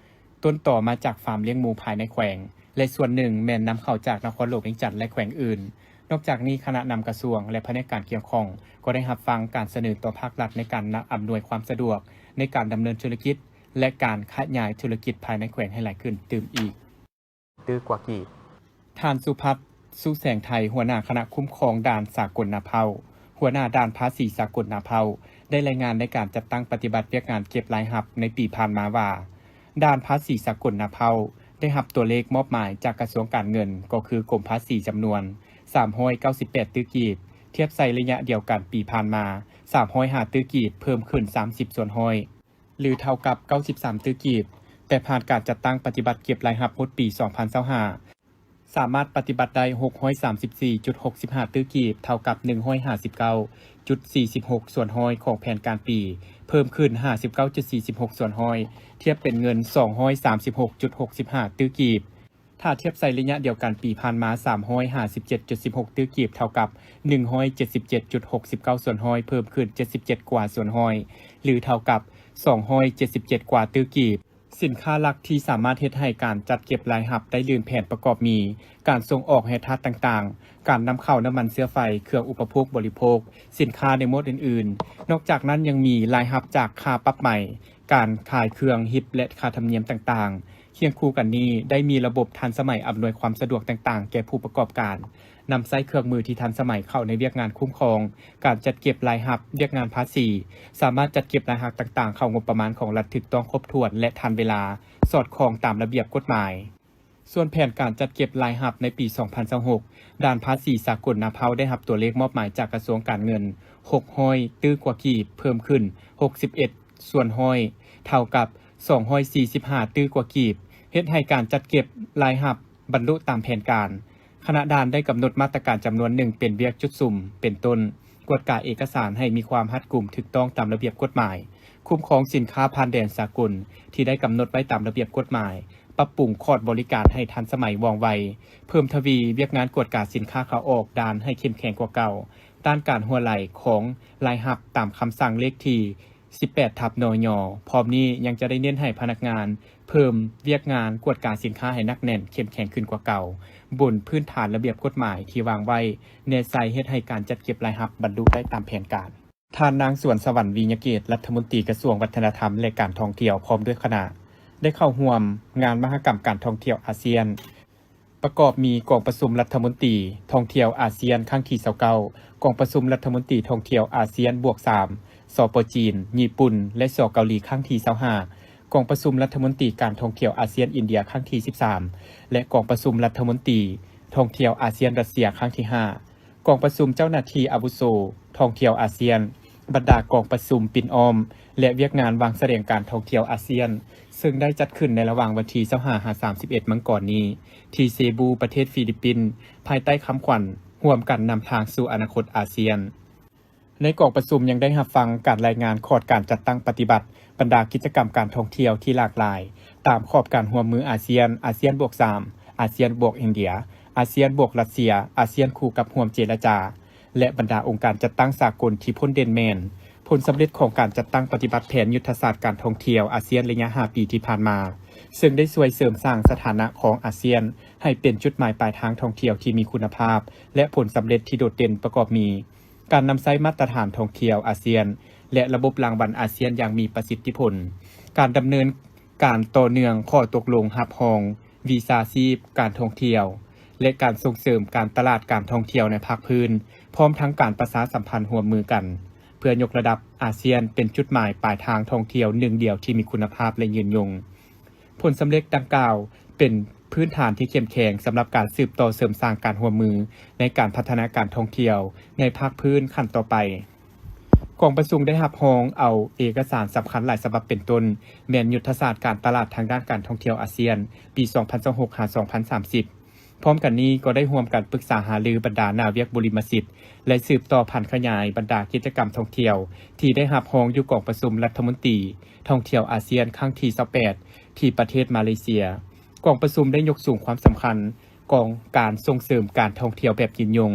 ຕົ້ນຕໍມາຈາກຟາມລ້ຽງໝູພາຍໃນແຂວງ ແລະ ສ່ວນໜຶ່ງແມ່ນນຳເຂົ້າຈາກນະຄອນຫຼວງວຽງຈັນ ແລະ ແຂວງອື່ນ. ນອກຈາກນີ້, ຄະນະນຳກະຊວງ ແລະ ພະແນກການກ່ຽວຂ້ອງ ກໍໄດ້ຮັບຟັງການສະເໜີຕໍ່ພາກລັດໃນການອຳນວຍຄວາມສະດວກໃນການດຳເນີນທຸລະກິດ ແລະ ການຂະຫຍາຍທຸລະກິດພາຍໃນແຂວງໃຫ້ຫຼາຍຂຶ້ນຕື່ມອີກ. ຕື້ກວ່າກີບ. ທ່ານ ສຸພັດ ສຸແສງໄທ, ຫົວໜ້າຄະນະຄຸ້ມຄອງດ່ານສາກົນນາເພົ້າ, ຫົວໜ້າດ່ານພາສີສາກົນນາເພົ້າ ໄດ້ລາຍງານໃນການຈັດຕັ້ງປະຕິບັດວຽກງານເກັບລາຍຮັບໃນປີຜ່ານມາວ່າ, ດ່ານພາສີສາກົນນາເພົ້າໄດ້ຮັບຕົວເລກມອບໝາຍຈາກກະຊວງການເງິນ, ກໍຄືກົມພາສີ, ຈຳນວນສາມຮ້ອຍເກົ້າສິບແປດຕື້ກີບ, ທຽບໃສ່ໄລຍະດຽວກັນປີຜ່ານມາ ສາມຮ້ອຍຫ້າຕື້ກີບ, ເພີ່ມຂຶ້ນສາມສິບສ່ວນຮ້ອຍ ຫຼື ເທົ່າກັບເກົ້າສິບສາມຕື້ກີບ, ແຕ່ຜ່ານການຈັດຕັ້ງປະຕິບັດເກັບລາຍຮັບໝົດປີສອງພັນຊາວຫ້າ ສາມາດປະຕິບັດໄດ້ຫົກຮ້ອຍສາມສິບສີ່ຈຸດຫົກສິບຫ້າຕື້ກີບ, ເທົ່າກັບໜຶ່ງຮ້ອຍຫ້າສິບເກົ້າຈຸດສີ່ສິບຫົກສ່ວນຮ້ອຍຂອງແຜນການປີ, ເພີ່ມຂຶ້ນຫ້າສິບເກົ້າຈຸດສີ່ສິບຫົກສ່ວນຮ້ອຍ, ທຽບເປັນເງິນສອງຮ້ອຍສາມສິບຫົກຈຸດຫົກສິບຫ້າຕື້ກີບ. ຖ້າທຽບໃສ່ໄລຍະດຽວກັນປີຜ່ານມາ, ສາມຮ້ອຍຫ້າສິບເຈັດຈຸດສິບຫົກຕື້ກີບ ເທົ່າກັບໜຶ່ງຮ້ອຍເຈັດສິບເຈັດຈຸດຫົກສິບເກົ້າສ່ວນຮ້ອຍ, ເພີ່ມຂຶ້ນເຈັດສິບເຈັດກວ່າສ່ວນຮ້ອຍ ຫຼື ເທົ່າກັບສອງຮ້ອຍເຈັດສິບເຈັດກວ່າຕື້ກີບ. ສິນຄ້າຫຼັກທີ່ສາມາດເຮັດໃຫ້ການຈັດເກັບລາຍຮັບໄດ້ລື່ນແຜນປະກອບມີ ການສົ່ງອອກແຮ່ທາດຕ່າງໆ, ການນຳເຂົ້ານ້ຳມັນເຊື້ອໄຟ, ເຄື່ອງອຸປະໂພກບໍລິໂພກ, ສິນຄ້າໃນໝວດອື່ນໆ. ນອກຈາກນັ້ນຍັງມີລາຍຮັບຈາກຄ່າປັບໃໝ, ການຂາຍເຄື່ອງຮິບ ແລະ ຄ່າທຳນຽມຕ່າງໆ. ຄຽງຄູ່ກັນນີ້ ໄດ້ມີລະບົບທັນສະໄໝອຳນວຍຄວາມສະດວກຕ່າງໆແກ່ຜູ້ປະກອບການ, ນຳໃຊ້ເຄື່ອງມືທີ່ທັນສະໄໝເຂົ້າໃນວຽກງານຄຸ້ມຄອງ, ການຈັດເກັບລາຍຮັບ, ວຽກງານພາສີ, ສາມາດຈັດເກັບລາຍຮັບຕ່າງໆເຂົ້າງົບປະມານຂອງລັດຖືກຕ້ອງຄົບຖ້ວນ ແລະ ທັນເວລາ, ສອດຄ່ອງຕາມລະບຽບກົດໝາຍ. ສ່ວນແຜນການຈັດເກັບລາຍຮັບໃນປີສອງພັນຊາວຫົກ ດ່ານພາສີສາກົນນາເພົາໄດ້ຮັບຕົວເລກມອບໝາຍຈາກກະຊວງການເງິນ ຫົກຮ້ອຍຕື້ກວ່າກີບ, ເພີ່ມຂຶ້ນ ຫົກສິບເອັດສ່ວນຮ້ອຍ ເທົ່າກັບ ສອງຮ້ອຍສີ່ສິບຫ້າຕື້ກວ່າກີບ, ເຮັດໃຫ້ການຈັດເກັບລາຍຮັບບັນລຸຕາມແຜນການ. ຄະນະດ່ານໄດ້ກຳນົດມາດຕະການຈຳນວນໜຶ່ງເປັນວຽກຈຸດສຸມ ເປັນຕົ້ນ ກວດກາເອກະສານໃຫ້ມີຄວາມຮັດກຸມຖືກຕ້ອງຕາມລະບຽບກົດໝາຍ, ຄຸ້ມຄອງສິນຄ້າຜ່ານແດນສາກົນທີ່ໄດ້ກຳນົດໄວ້ຕາມລະບຽບກົດໝາຍ, ປັບປຸງຄອດບໍລິການໃຫ້ທັນສະໄໝວ່ອງໄວ, ເພີ່ມທະວີວຽກງານກວດກາສິນຄ້າເຂົ້າອອກດ່ານໃຫ້ເຂັ້ມແຂງກວ່າເກົ່າ, ຕ້ານການຮົ່ວໄຫຼຂອງລາຍຮັບຕາມຄຳສັ່ງເລກທີ ສິບແປດທັບ ນຍ. ພ້ອມນີ້ຍັງຈະໄດ້ເນັ້ນໃຫ້ພະນັກງານເພີ່ມວຽກງານກວດກາສິນຄ້າໃຫ້ໜັກແໜ້ນ, ເຂັ້ມແຂງຂຶ້ນກວ່າເກົ່າ, ບົນພື້ນຖານລະບຽບກົດໝາຍທີ່ວາງໄວ້ແນໃສ່ເຮັດໃຫ້ການຈັດເກັບລາຍຮັບບັນລຸໄດ້ຕາມແຜນການ. ທ່ານນາງ ສວນສະຫວັນ ວິຍະເກດ ລັດຖະມົນຕີກະຊວງວັດທະນະທຳ ແລະ ການທ່ອງທ່ຽວ ພ້ອມດ້ວຍຄະນະ ໄດ້ເຂົ້າຮ່ວມງານມະຫະກຳການທ່ອງທ່ຽວອາຊຽນ ປະກອບມີກອງປະຊຸມລັດຖະມົນຕີທ່ອງທ່ຽວອາຊຽນຄັ້ງທີຊາວເກົ້າ, ກອງປະຊຸມລັດຖະມົນຕີທ່ອງທ່ຽວອາຊຽນບວກສາມ ສປ ຈີນ, ຍີ່ປຸ່ນ ແລະ ສ ເກົາຫຼີ ຄັ້ງທີຊາວຫ້າ, ກອງປະຊຸມລັດຖະມົນຕີການທ່ອງທ່ຽວອາຊຽນອິນເດຍຄັ້ງທີສິບສາມ ແລະ ກອງປະຊຸມລັດຖະມົນຕີທ່ອງທ່ຽວອາຊຽນຣັດເຊຍຄັ້ງທີຫ້າ, ກອງປະຊຸມເຈົ້າໜ້າທີ່ອາວຸໂສທ່ອງທ່ຽວອາຊຽນ, ບັນດາກອງປະຊຸມປິ່ນອ້ອມ ແລະ ວຽກງານວາງສະແດງການທ່ອງທ່ຽວອາຊຽນ ເຊິ່ງໄດ້ຈັດຂຶ້ນໃນລະຫວ່າງວັນທີຊາວຫ້າ ຫາ ສາມສິບເອັດ ມັງກອນນີ້ ທີ່ເຊບູ ປະເທດຟີລິບປິນ, ພາຍໃຕ້ຄຳຂວັນ ຮ່ວມກັນນຳທາງສູ່ອະນາຄົດອາຊຽນ. ໃນກອງປະຊຸມຍັງໄດ້ຮັບຟັງການລາຍງານຂອດການຈັດຕັ້ງປະຕິບັດບັນດາກິດຈະກຳການທ່ອງທ່ຽວທີ່ຫຼາກຫຼາຍ ຕາມຂອບການຮ່ວມມືອາຊຽນ, ອາຊຽນບວກສາມ, ອາຊຽນບວກອິນເດຍ, ອາຊຽນບວກຣັດເຊຍ, ອາຊຽນຄູ່ກັບຮ່ວມເຈລະຈາ ແລະ ບັນດາອົງການຈັດຕັ້ງສາກົນທີ່ພົ້ນເດັ່ນແມ່ນ ຜົນສຳເລັດຂອງການຈັດຕັ້ງປະຕິບັດແຜນຍຸດທະສາດການທ່ອງທ່ຽວອາຊຽນໄລຍະຫ້າປີທີ່ຜ່ານມາ, ເຊິ່ງໄດ້ຊ່ວຍເສີມສ້າງສະຖານະຂອງອາຊຽນໃຫ້ເປັນຈຸດໝາຍປາຍທາງທ່ອງທ່ຽວທີ່ມີຄຸນນະພາບ ແລະ ຜົນສຳເລັດທີ່ໂດດເດັ່ນປະກອບມີ ການນຳໃຊ້ມາດຕະຖານທ່ອງທ່ຽວອາຊຽນ ແລະ ລະບົບລາງວັນອາຊຽນຢ່າງມີປະສິດທິຜົນ, ການດຳເນີນການຕໍ່ເນື່ອງຂໍ້ຕົກລົງຮັບຮອງ ວີຊາຊີບການທ່ອງທ່ຽວ ແລະ ການສົ່ງເສີມການຕະຫຼາດການທ່ອງທ່ຽວໃນພາກພື້ນ, ພ້ອມທັງການປະຊາສຳພັນຮ່ວມມືກັນ ເພື່ອຍົກລະດັບອາຊຽນເປັນຈຸດໝາຍປາຍທາງທ່ອງທ່ຽວໜຶ່ງດຽວທີ່ມີຄຸນນະພາບ ແລະ ຍືນຍົງ. ຜົນສຳເລັດດັ່ງກ່າວເປັນພື້ນຖານທີ່ເຂັ້ມແຂງສຳລັບການສືບຕໍ່ເສີມສ້າງການຮ່ວມມືໃນການພັດທະນາການທ່ອງທ່ຽວໃນພາກພື້ນຂັ້ນຕໍ່ໄປ. ກອງປະຊຸມໄດ້ຮັບຮອງເອົາເອກະສານສຳຄັນຫຼາຍສະບັບ ເປັນຕົ້ນແມ່ນຍຸດທະສາດການຕະຫຼາດທາງດ້ານການທ່ອງທ່ຽວອາຊຽນ ປີສອງພັນຊາວຫົກ ຫາ ສອງພັນສາມສິບ. ພ້ອມກັນນີ້ກໍໄດ້ຮ່ວມກັນປຶກສາຫາລືບັນດາໜ້າວຽກບຸລິມະສິດ ແລະ ສືບຕໍ່ຜັນຂະຫຍາຍບັນດາກິດຈະກຳທ່ອງທ່ຽວທີ່ໄດ້ຮັບຮອງຢູ່ກອງປະຊຸມລັດຖະມົນຕີທ່ອງທ່ຽວອາຊຽນຄັ້ງທີຊາວແປດ ທີ່ປະເທດມາເລເຊຍ. ກອງປະຊຸມໄດ້ຍົກສູງຄວາມສຳຄັນຂອງການສົ່ງເສີມການທ່ອງທ່ຽວແບບຍືນຍົງ,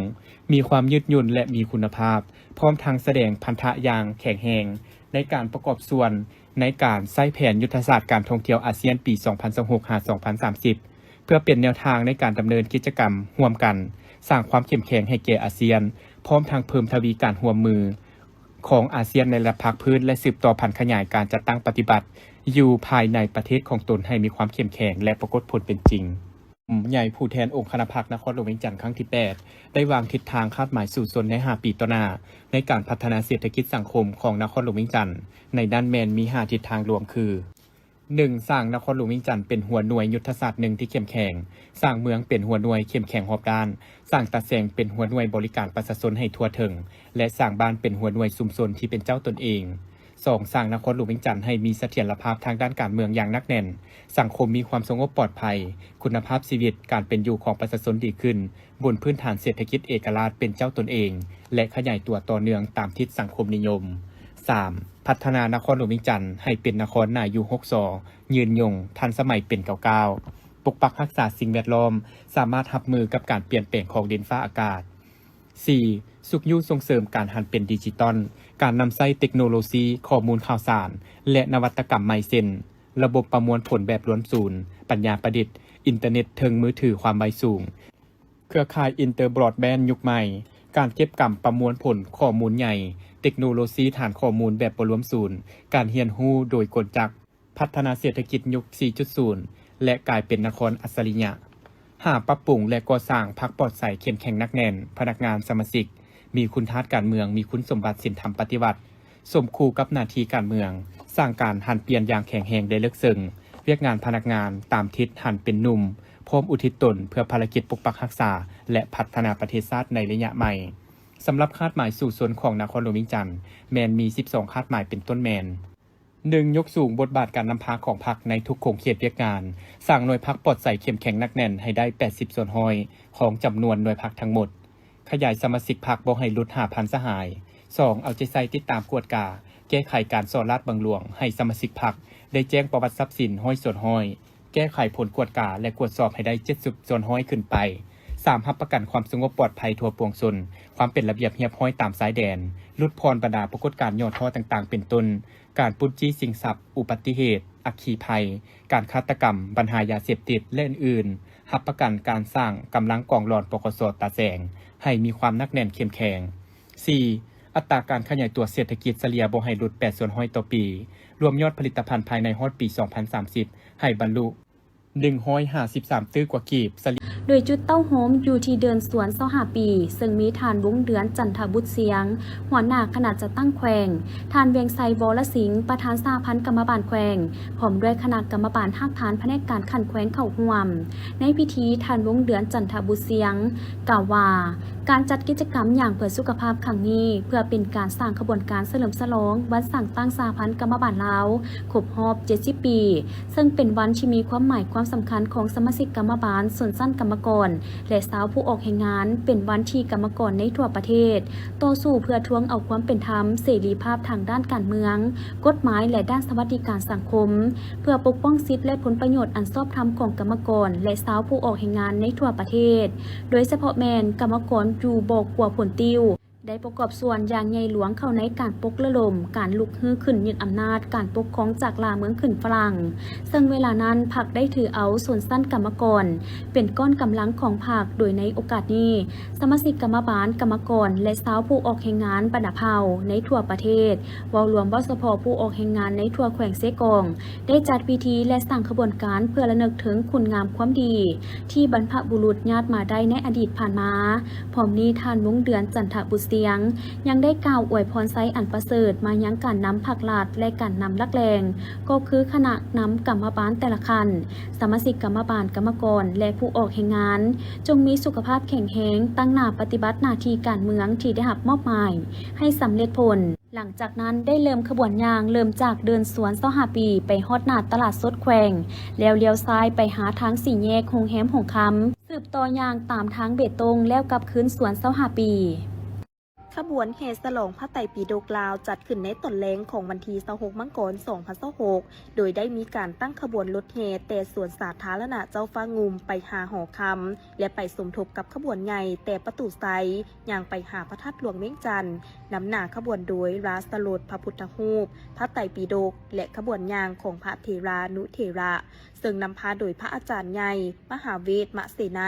ມີຄວາມຍືດຫຍຸ່ນ ແລະ ມີຄຸນນະພາບ, ພ້ອມທັງສະແດງພັນທະຢ່າງແຂງແຮງໃນການປະກອບສ່ວນໃນການໃຊ້ແຜນຍຸດທະສາດການທ່ອງທ່ຽວອາຊຽນປີສອງພັນຊາວຫົກ ຫາ ສອງພັນສາມສິບ ເພື່ອເປັນແນວທາງໃນການດຳເນີນກິດຈະກຳຮ່ວມກັນ, ສ້າງຄວາມເຂັ້ມແຂງໃຫ້ແກ່ອາຊຽນ, ພ້ອມທັງເພີ່ມທະວີການຮ່ວມມື ຂອງອາຊຽນໃນລະດັບພາກພື້ນ ແລະ ສືບຕໍ່ຜັນຂະຫຍາຍການຈັດຕັ້ງປະຕິບັດຢູ່ພາຍໃນປະເທດຂອງຕົນໃຫ້ມີຄວາມເຂັ້ມແຂງ ແລະ ປາກົດຜົນເປັນຈິງ. ໃຫຍ່ຜູ້ແທນອົງຄະນະພັກນະຄອນຫຼວງວຽງຈັນຄັ້ງທີແປດ ໄດ້ວາງທິດທາງຄາດໝາຍສູ້ຊົນໃນຫ້າປີຕໍ່ໜ້າ ໃນການພັດທະນາເສດຖະກິດສັງຄົມຂອງນະຄອນຫຼວງວຽງຈັນ, ໃນນັ້ນແມ່ນມີຫ້າທິດທາງລວມຄື ໜຶ່ງ, ສ້າງນະຄອນຫຼວງວຽງຈັນເປັນຫົວໜ່ວຍຍຸດທະສາດໜຶ່ງທີ່ເຂັ້ມແຂງ, ສ້າງເມືອງເປັນຫົວໜ່ວຍເຂັ້ມແຂງຮອບດ້ານ, ສ້າງຕາແສງເປັນຫົວໜ່ວຍບໍລິການປະຊາຊົນໃຫ້ທົ່ວເຖິງ ແລະ ສ້າງບ້ານເປັນຫົວໜ່ວຍຊຸມຊົນທີ່ເປັນເຈົ້າຕົນເອງ. ສອງ, ສ້າງນະຄອນຫຼວງວຽງຈັນໃຫ້ມີສະຖຽນລະພາບທາງດ້ານການເມືອງຢ່າງໜັກແໜ້ນ, ສັງຄົມມີຄວາມສະຫງົບປອດໄພ, ຄຸນນະພາບຊີວິດການເປັນຢູ່ຂອງປະຊາຊົນດີຂຶ້ນ, ບົນພື້ນຖານເສດຖະກິດເອກະລາດເປັນເຈົ້າຕົນເອງ ແລະ ຂະຫຍາຍຕົວຕໍ່ເນື່ອງຕາມທິດສັງຄົມນິຍົມ. ສາມ, ພັດທະນານະຄອນຫຼວງວຽງຈັນໃຫ້ເປັນນະຄອນໜ້າຢູ່ຮົກຊໍ, ຍືນຍົງ, ທັນສະໄໝເປັນກ້າວໆ, ປົກປັກຮັກສາສິ່ງແວດລ້ອມ, ສາມາດຮັບມືກັບການປ່ຽນແປງຂອງດິນຟ້າອາກາດ. ສີ່, ຊຸກຍູ້ສົ່ງເສີມການຫັນເປັນດິຈິຕອນ, ການນຳໃຊ້ເຕັກໂນໂລຊີ, ຂໍ້ມູນຂ່າວສານ ແລະ ນະວັດຕະກຳໃໝ່ເຊັ່ນ ລະບົບປະມວນຜົນແບບລວມສູນ, ປັນຍາປະດິດ, ອິນເຕີເນັດເທິງມືຖືຄວາມໄວສູງ, ເຄືອຂ່າຍອິນເຕີບຣອດແບນຍຸກໃໝ່, ການເກັບກຳປະມວນຜົນຂໍ້ມູນໃຫຍ່, ເຕັກໂນໂລຊີຖານຂໍ້ມູນແບບບໍ່ລວມສູນ, ການຮຽນຮູ້ໂດຍກົນຈັກ, ພັດທະນາເສດຖະກິດຍຸກສີ່ຈຸດສູນ ແລະ ກາຍເປັນນະຄອນອັດສະລິຍະ. ຫ້າ, ປັບປຸງ ແລະ ກໍ່ສ້າງພັກປອດໃສເຂັ້ມແຂງໜັກແໜ້ນ, ພະນັກງານສະມາຊິກມີຄຸນທາດການເມືອງ, ມີຄຸນສົມບັດສິນທຳປະຕິວັດ, ສົມຄູ່ກັບໜ້າທີ່ການເມືອງ, ສ້າງການຫັນປ່ຽນຢ່າງແຂງແຮງ ແລະ ເລິກເຊິ່ງ, ວຽກງານພະນັກງານຕາມທິດຫັນເປັນໜຸ່ມ, ພ້ອມອຸທິດຕົນເພື່ອພາລະກິດປົກປັກຮັກສາ ແລະ ພັດທະນາປະເທດຊາດໃນໄລຍະໃໝ່. ສຳລັບຄາດໝາຍສູ້ຊົນຂອງນະຄອນຫຼວງວຽງຈັນ ແມ່ນມີສິບສອງຄາດໝາຍ ເປັນຕົ້ນແມ່ນ ໜຶ່ງ, ຍົກສູງບົດບາດການນຳພາຂອງພັກໃນທຸກຂົງເຂດວຽກງານ, ສ້າງໜ່ວຍພັກປອດໃສເຂັ້ມແຂງໜັກແໜ້ນໃຫ້ໄດ້ແປດສິບສ່ວນຮ້ອຍຂອງຈຳນວນໜ່ວຍພັກທັງໝົດ, ຂະຫຍາຍສະມາຊິກພັກບໍ່ໃຫ້ຫຼຸດຫ້າພັນສະຫາຍ. ສອງ, ເອົາໃຈໃສ່ຕິດຕາມກວດກາ, ແກ້ໄຂການສໍ້ລາດບັງຫຼວງໃຫ້ສະມາຊິກພັກໄດ້ແຈ້ງປະຫວັດຊັບສິນຮ້ອຍສ່ວນຮ້ອຍ, ແກ້ໄຂຜົນກວດກາ ແລະ ກວດສອບໃຫ້ໄດ້ເຈັດສິບສ່ວນຮ້ອຍຂຶ້ນໄປ. ສາມ, ຮັບປະກັນຄວາມສະຫງົບປອດໄພທົ່ວປວງຊົນ, ຄວາມເປັນລະບຽບຮຽບຮ້ອຍຕາມຊາຍແດນ, ຫຼຸດຜ່ອນບັນດາປາກົດການຫຍໍ້ທໍ້ຕ່າງໆ ເປັນຕົ້ນ ການປຸ້ນຈີ້ຊິງຊັບ, ອຸບັດຕິເຫດ, ອັກຄີໄພ, ການຄາດຕະກຳ, ບັນຫາຢາເສບຕິດ ແລະ ອື່ນໆ. ຮັບປະກັນການສ້າງກຳລັງກອງຫຼອນ ປກສ ຕາແສງ ໃຫ້ມີຄວາມໜັກແໜ້ນເຂັ້ມແຂງ. ສີ່, ອັດຕາການຂະຫຍາຍຕົວເສດຖະກິດສະເລ່ຍບໍ່ໃຫ້ຫຼຸດແປດສ່ວນຮ້ອຍຕໍ່ປີ, ລວມຍອດຜະລິດຕະພັນພາຍໃນຮອດປີສອງພັນສາມສິບ ໃຫ້ບັນລຸ ໜຶ່ງຮ້ອຍຫ້າສິບສາມຕື້ກວ່າກີບ ສະເລ່ຍ. ໂດຍຈຸດເຕົ້າໂຮມຢູ່ທີ່ເດີ່ນສວນຊາວຫ້າປີ ເຊິ່ງມີທ່ານ ວົງເດືອນ ຈັນທະບຸດຊຽງ ຫົວໜ້າຄະນະຈັດຕັ້ງແຂວງ, ທ່ານ ວຽງໄຊ ວໍລະສິງ ປະທານສະຫະພັນກຳມະບານແຂວງ ພ້ອມດ້ວຍຄະນະກຳມະບານຮາກຖານພະແນກການຂັ້ນແຂວງເຂົ້າຮ່ວມ. ໃນພິທີ ທ່ານ ວົງເດືອນ ຈັນທະບຸດຊຽງ ກ່າວວ່າ ການຈັດກິດຈະກຳຍ່າງເພື່ອສຸຂະພາບຄັ້ງນີ້ ເພື່ອເປັນການສ້າງຂະບວນການສະເຫຼີມສະຫຼອງວັນສ້າງຕັ້ງສະຫະພັນກຳມະບານລາວ ຄົບຮອບເຈັດສິບປີ ເຊິ່ງເປັນວັນທີ່ມີຄວາມໝາຍຄວາມສຳຄັນຂອງສະມາຊິກກຳມະບານ, ຊົນຊັ້ນກຳມະກອນ ແລະ ຊາວຜູ້ອອກແຮງງານ, ເປັນວັນທີ່ກຳມະກອນໃນທົ່ວປະເທດຕໍ່ສູ້ເພື່ອທວງເອົາຄວາມເປັນທຳ, ເສລີພາບທາງດ້ານການເມືອງ, ກົດໝາຍ ແລະ ດ້ານສະຫວັດດີການສັງຄົມ, ເພື່ອປົກປ້ອງສິດ ແລະ ຜົນປະໂຫຍດອັນຊອບທຳຂອງກຳມະກອນ ແລະ ຊາວຜູ້ອອກແຮງງານໃນທົ່ວປະເທດ, ໂດຍສະເພາະແມ່ນກຳມະກອນຢູ່ບໍ່ຂົວໂພນຕິ້ວ ໄດ້ປະກອບສ່ວນຢ່າງໃຫຍ່ຫຼວງເຂົ້າໃນການປຸກລະດົມການລຸກຮືຂຶ້ນຍຶດອຳນາດການປົກຄອງຈາກລ່າເມືອງຂຶ້ນຝຣັ່ງ, ເຊິ່ງເວລານັ້ນພັກໄດ້ຖືເອົາຊົນຊັ້ນກຳມະກອນເປັນກ້ອນກຳລັງຂອງພັກ, ໂດຍໃນໂອກາດນີ້ ສະມາຊິກກຳມະບານ, ກຳມະກອນ ແລະ ຊາວຜູ້ອອກແຮງງານບັນດາເຜົ່າໃນທົ່ວປະເທດ, ເວົ້າລວມເວົ້າສະເພາະຜູ້ອອກແຮງງານໃນທົ່ວແຂວງເຊກອງ ໄດ້ຈັດພິທີ ແລະ ສ້າງຂະບວນການເພື່ອລະນຶກເຖິງຄຸນງາມຄວາມດີທີ່ບັນພະບຸລຸດຍາດມາໄດ້ໃນອະດີດຜ່ານມາ. ພ້ອມນີ້ ທ່ານ ວົງເດືອນ ຈັນທະບຸດຊຽງ ຍັງໄດ້ກ່າວອວຍພອນໄຊອັນປະເສີດມາຍັງການນຳພັກລັດ ແລະ ການນຳຫຼັກແຫຼ່ງ ກໍຄືຄະນະນຳກຳມະບານແຕ່ລະຂັ້ນ, ສະມາຊິກກຳມະບານ, ກຳມະກອນ ແລະ ຜູ້ອອກແຮງງານ ຈົ່ງມີສຸຂະພາບແຂງແຮງ, ຕັ້ງໜ້າປະຕິບັດໜ້າທີ່ການເມືອງທີ່ໄດ້ຮັບມອບໝາຍໃຫ້ສຳເລັດຜົນ. ຫຼັງຈາກນັ້ນໄດ້ເລີ່ມຂະບວນຍ່າງ ເລີ່ມຈາກເດີ່ນສວນຊາວຫ້າປີ ໄປຮອດໜ້າຕະຫຼາດສົດແຂວງ ແລ້ວລ້ຽວຊ້າຍໄປຫາທາງສີ່ແຍກໂຮງແຮມຫົງຄຳ, ສືບຕໍ່ຍ່າງຕາມທາງເບຕົງ ແລ້ວກັບຄືນສວນຊາວຫ້າປີ. ຂະບວນແຫ່ສະຫຼອງພະໄຕປິດົກລາວ ຈັດຂຶ້ນໃນຕອນແລງຂອງວັນທີຊາວຫົກ ມັງກອນ ສອງພັນຊາວຫົກ ໂດຍໄດ້ມີການຕັ້ງຂະບວນລົດແຫ່ແຕ່ສວນສາທາລະນະເຈົ້າຟ້າງຸ່ມ ໄປຫາຫໍຄຳ ແລະ ໄປສົມທົບກັບຂະບວນໃຫຍ່ແຕ່ປະຕູໄຊ ຍ່າງໄປຫາພະທາດຫຼວງວຽງຈັນ, ນຳໜ້າຂະບວນໂດຍລາຊະລົດພະພຸດທະຮູບ, ພະໄຕປິດົກ ແລະ ຂະບວນຍ່າງຂອງພະເຖລານຸເຖລະ, ເຊິ່ງນຳພາໂດຍພະອາຈານໃຫຍ່ ມະຫາເວດ ມະເສໄນ,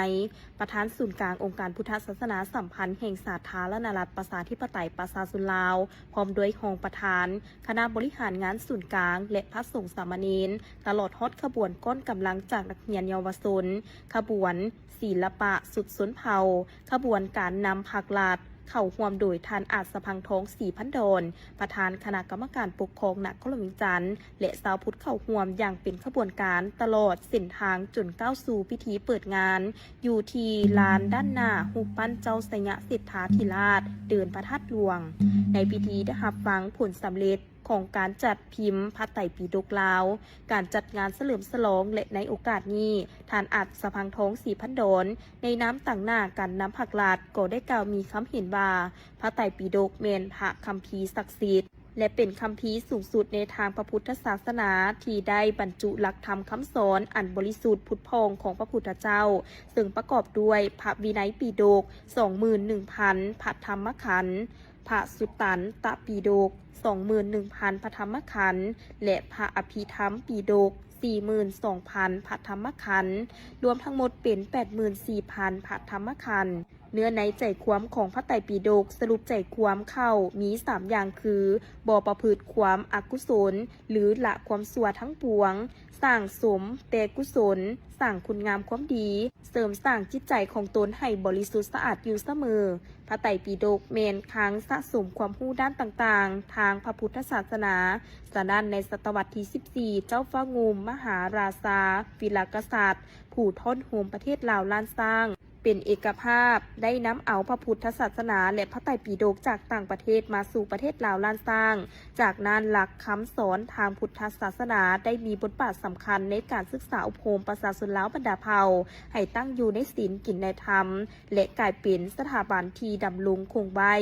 ປະທານສູນກາງອົງການພຸດທະສາສະໜາສຳພັນແຫ່ງສາທາລະນະລັດ ປະຊາທິປະໄຕ ປະຊາຊົນລາວ, ພ້ອມດ້ວຍຮອງປະທານ, ຄະນະບໍລິຫານງານສູນກາງ ແລະ ພະສົງສາມະເນນ, ຕະຫຼອດຮອດຂະບວນກ້ອນກຳລັງຈາກນັກຮຽນເຍົາວະຊົນ, ຂະບວນ ສິລະປະຊຸດຊົນເຜົ່າ, ຂະບວນການນຳພັກລັດ, ເຂົ້າຮ່ວມໂດຍທ່ານ ອາດສະພັງທອງ ສີພັນດອນ, ປະທານຄະນະກຳມະການປົກຄອງນະຄອນຫຼວງວຽງຈັນ ແລະ ຊາວພຸດເຂົ້າຮ່ວມຢ່າງເປັນຂະບວນການຕະຫຼອດເສັ້ນທາງ ຈົນກ້າວສູ່ພິທີເປີດງານ ຢູ່ທີ່ລານດ້ານໜ້າຮູບປັ້ນເຈົ້າໄຊຍະເສດຖາທິລາດ ເດີ່ນພະທາດຫຼວງ. ໃນພິທີໄດ້ຮັບຟັງຜົນສຳເລັດ ຂອງການຈັດພິມພະໄຕປິດົກລາວ, ການຈັດງານສະເຫຼີມສະຫຼອງ ແລະ ໃນໂອກາດນີ້ ທ່ານ ອາດສະພັງທອງ ສີພັນດອນ ໃນນາມຕາງໜ້າການນຳພັກລັດ ກໍໄດ້ກ່າວມີຄຳເຫັນວ່າ ພະໄຕປິດົກແມ່ນພະຄຳພີສັກສິດ ແລະ ເປັນຄຳພີສູງສຸດໃນທາງພະພຸດທະສາສະໜາ ທີ່ໄດ້ບັນຈຸຫຼັກທຳຄຳສອນອັນບໍລິສຸດຜຸດຜ່ອງຂອງພະພຸດທະເຈົ້າ, ເຊິ່ງປະກອບດ້ວຍພະວິໄນປິດົກ ສອງໝື່ນໜຶ່ງພັນ ພະທຳມະຂັນ, ພະສຸຕັນຕະປິດົກ ສອງໝື່ນໜຶ່ງພັນ ພະທຳມະຂັນ ແລະ ພະອະພິທຳປິດົກ ສີ່ໝື່ນສອງພັນ ພະທຳມະຂັນ, ລວມທັງໝົດເປັນ ແປດໝື່ນສີ່ພັນ ພະທຳມະຂັນ. ເນື້ອໃນໃຈຄວາມຂອງພະໄຕປິດົກ ສະຫຼຸບໃຈຄວາມເຂົ້າມີສາມຢ່າງຄື ບໍ່ປະພຶດຄວາມອະກຸສົນ ຫຼື ລະຄວາມຊົ່ວທັງປວງ, ສ້າງສົມແຕ່ກຸສົນ, ສ້າງຄຸນງາມຄວາມດີ, ເສີມສ້າງຈິດໃຈຂອງຕົນໃຫ້ບໍລິສຸດສະອາດຢູ່ສະເໝີ. ພະໄຕປິດົກແມ່ນຄັງສະສົມຄວາມຮູ້ດ້ານຕ່າງໆ, ຖ້າ າງພະພຸດທະສາສະໜາ. ສະນັ້ນ, ໃນສະຕະວັດທີສິບສີ່ ເຈົ້າຟ້າງຸ່ມມະຫາລາຊາ ວິລະກະສັດ ຜູ້ທ້ອນໂຮມປະເທດລາວລ້ານຊ້າງ ເປັນເອກະພາບ ໄດ້ນຳເອົາພະພຸດທະສາສະໜາ ແລະ ພະໄຕປິດົກຈາກຕ່າງປະເທດມາສູ່ປະເທດລາວລ້ານຊ້າງ. ຈາກນັ້ນ, ຫຼັກຄຳສອນທາງພຸດທະສາສະໜາໄດ້ມີບົດບາດສຳຄັນໃນການສຶກສາອົບຮົມປະຊາຊົນລາວບັນດາເຜົ່າ ໃຫ້ຕັ້ງຢູ່ໃນສິນກິນໃນທຳ ແລະ ກາຍເປັນສະຖາບັນທີ່ດຳລົງຄົງໄວ້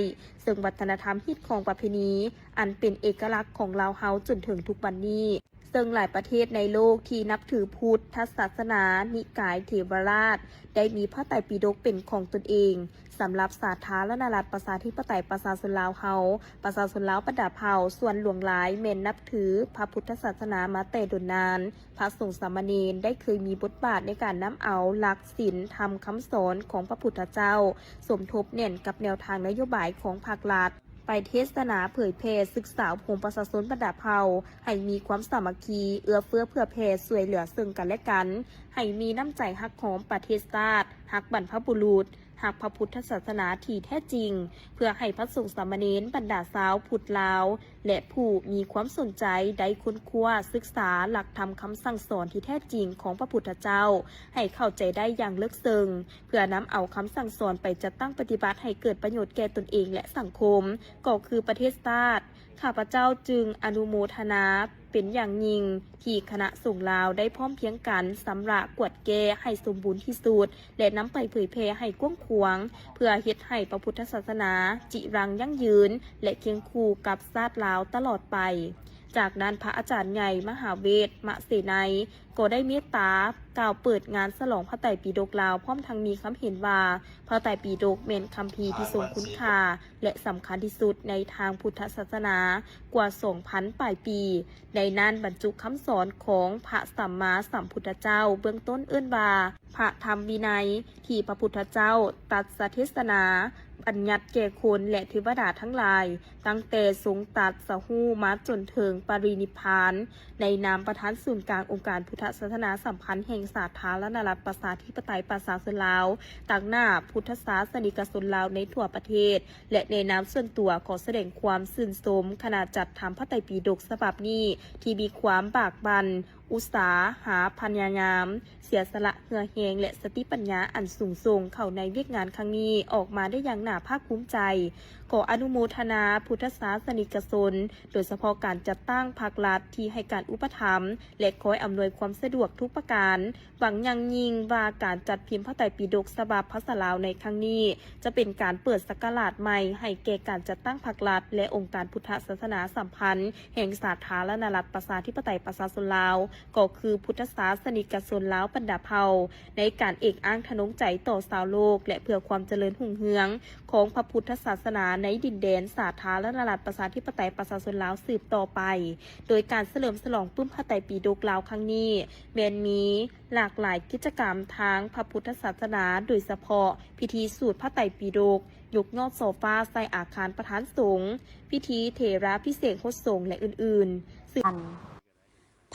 ເຊິ່ງວັດທະນະທຳຮີດຄອງປະເພນີ ອັນເປັນເອກະລັກຂອງລາວເຮົາຈົນເຖິງທຸກວັນນີ້. ເຊິ່ງຫຼາຍປະເທດໃນໂລກທີ່ນັບຖືພຸດທະສາສະໜານິກາຍເຖວະລາດ ໄດ້ມີພະໄຕປິດົກເປັນຂອງຕົນເອງ. ສຳລັບສາທາລະນະລັດປະຊາທິປະໄຕປະຊາຊົນລາວເຮົາ, ປະຊາຊົນລາວບັນດາເຜົ່າສ່ວນຫຼວງຫຼາຍແມ່ນນັບຖືພະພຸດທະສາສະໜາມາແຕ່ດົນນານ. ພະສົງສາມະເນນໄດ້ເຄີຍມີບົດບາດໃນການນຳເອົາຫຼັກສິນທຳຄຳສອນຂອງພະພຸດທະເຈົ້າ ສົມທົບແໜ້ນກັບແນວທາງນະໂຍບາຍຂອງພາກລັດ ໄປເທດສະໜາເຜີຍແຜ່, ສຶກສາອົບຮົມປະຊາຊົນບັນດາເຜົ່າ ໃຫ້ມີຄວາມສາມັກຄີ, ເອື້ອເຟື້ອເຜື່ອແຜ່ຊ່ວຍເຫຼືອເຊິ່ງກັນແລະກັນ, ໃຫ້ມີນ້ຳໃຈຮັກຫອມປະເທດຊາດ, ຮັກບັນພະບຸລຸດ, ຮັກພະພຸດທະສາສະໜາທີ່ແທ້ຈິງ, ເພື່ອໃຫ້ພະສົງສາມະເນນບັນດາຊາວພຸດລາວ ແລະ ຜູ້ມີຄວາມສົນໃຈໄດ້ຄົ້ນຄວ້າສຶກສາຫຼັກທຳຄຳສັ່ງສອນທີ່ແທ້ຈິງຂອງພະພຸດທະເຈົ້າ ໃຫ້ເຂົ້າໃຈໄດ້ຢ່າງເລິກເຊິ່ງ, ເພື່ອນຳເອົາຄຳສັ່ງສອນໄປຈັດຕັ້ງປະຕິບັດໃຫ້ເກີດປະໂຫຍດແກ່ຕົນເອງ ແລະ ສັງຄົມ ກໍຄືປະເທດຊາດ. ຂ້າພະເຈົ້າຈຶ່ງອະນຸໂມທະນາເປັນຢ່າງຍິ່ງ ທີ່ຄະນະສົງລາວໄດ້ພ້ອມພຽງກັນຊຳລະກວດແກ້ໃຫ້ສົມບູນທີ່ສຸດ ແລະ ນຳໄປເຜີຍແຜ່ໃຫ້ກວ້າງຂວາງ ເພື່ອເຮັດໃຫ້ພະພຸດທະສາສະໜາຈິລັງຢັ້ງຢືນ ແລະ ຄຽງຄູ່ກັບຊາດລາວຕະຫຼອດໄປ. ຈາກນັ້ນ, ພະອາຈານໃຫຍ່ມະຫາເວດມະເສໄນ ກໍໄດ້ເມດຕາກ່າວເປີດງານສະຫຼອງພະໄຕປິດົກລາວ, ພ້ອມທັງມີຄຳເຫັນວ່າ ພະໄຕປິດົກແມ່ນຄຳພີທີ່ຊົງຄຸນຄ່າ ແລະ ສຳຄັນທີ່ສຸດໃນທາງພຸດທະສາສະໜາກວ່າສອງພັນປາຍປີ. ໃນນັ້ນບັນຈຸຄຳສອນຂອງພະສຳມາສຳພຸດທະເຈົ້າ, ເບື້ອງຕົ້ນເອີ້ນວ່າພະທຳວິໄນ ທີ່ພະພຸດທະເຈົ້າຕັດສະເທດສະໜາບັນຍັດແກ່ຄົນ ແລະ ເທວະດາທັງຫຼາຍ, ຕັ້ງແຕ່ຊົງຕັດສະຮູ້ມາຈົນເຖິງປະລິນິບພານ. ໃນນາມປະທານສູນກາງອົງການພຸດທະສາສະໜາສຳພັນແຫ່ງສາທາລະນະລັດປະຊາທິປະໄຕປະຊາຊົນລາວ, ຕາງໜ້າພຸດທະສາສະນິກະຊົນລາວໃນທົ່ວປະເທດ ແລະ ໃນນາມສ່ວນຕົວ ຂໍສະແດງຄວາມຊື່ນຊົມຄະນະຈັດທຳພະໄຕປິດົກສະບັບນີ້ ທີ່ມີຄວາມບາກບັ່ນ, ອຸດສາຫາພະຍາຍາມ, ເສຍສະຫຼະເຫື່ອແຮງ ແລະ ສະຕິປັນຍາອັນສູງສົ່ງເຂົ້າໃນວຽກງານຄັ້ງນີ້ອອກມາໄດ້ຢ່າງໜ້າພາກພູມໃຈ. ຂໍອະນຸໂມທະນາພຸດທະສາສະນິກະຊົນ, ໂດຍສະເພາະການຈັດຕັ້ງພາກລັດທີ່ໃຫ້ການອຸປະຖຳ ແລະ ຄອຍອຳນວຍຄວາມສະດວກທຸກປະການ. ຫວັງຢ່າງຍິ່ງວ່າການຈັດພິມພະໄຕປິດົກສະບັບພາສາລາວໃນຄັ້ງນີ້ ຈະເປັນການເປີດສັກກະລາດໃໝ່ໃຫ້ແກ່ການຈັດຕັ້ງພາກລັດ ແລະ ອົງການພຸດທະສາສະໜາສຳພັນແຫ່ງສາທາລະນະລັດປະຊາທິປະໄຕປະຊາຊົນລາວ ກໍຄືພຸດທະສາສະນິກະຊົນລາວບັນດາເຜົ່າ ໃນການເອກອ້າງທະນົງໃຈຕໍ່ຊາວໂລກ ແລະ ເພື່ອຄວາມຈະເລີນຮຸ່ງເຮືອງຂອງພະພຸດທະສາສະໜາໃນດິນແດນສາທາລະນະລັດປະຊາທິປະໄຕປະຊາຊົນລາວສືບຕໍ່ໄປ. ໂດຍການສະເຫຼີມສະຫຼອງປຶ້ມພະໄຕປິດົກລາວຄັ້ງນີ້ ແມ່ນມີ ຫຼາກຫຼາຍກິດຈະກຳທາງພະພຸດທະສາສະໜາ, ໂດຍສະເພາະພິທີສູດພະໄຕປິດົກ, ຍົກຍອດໂຊຟາໃສ່ອາຄານປະທານສົງ, ພິທີເຖລາພິເສກຫົດສົງ ແລະ ອື່ນໆ.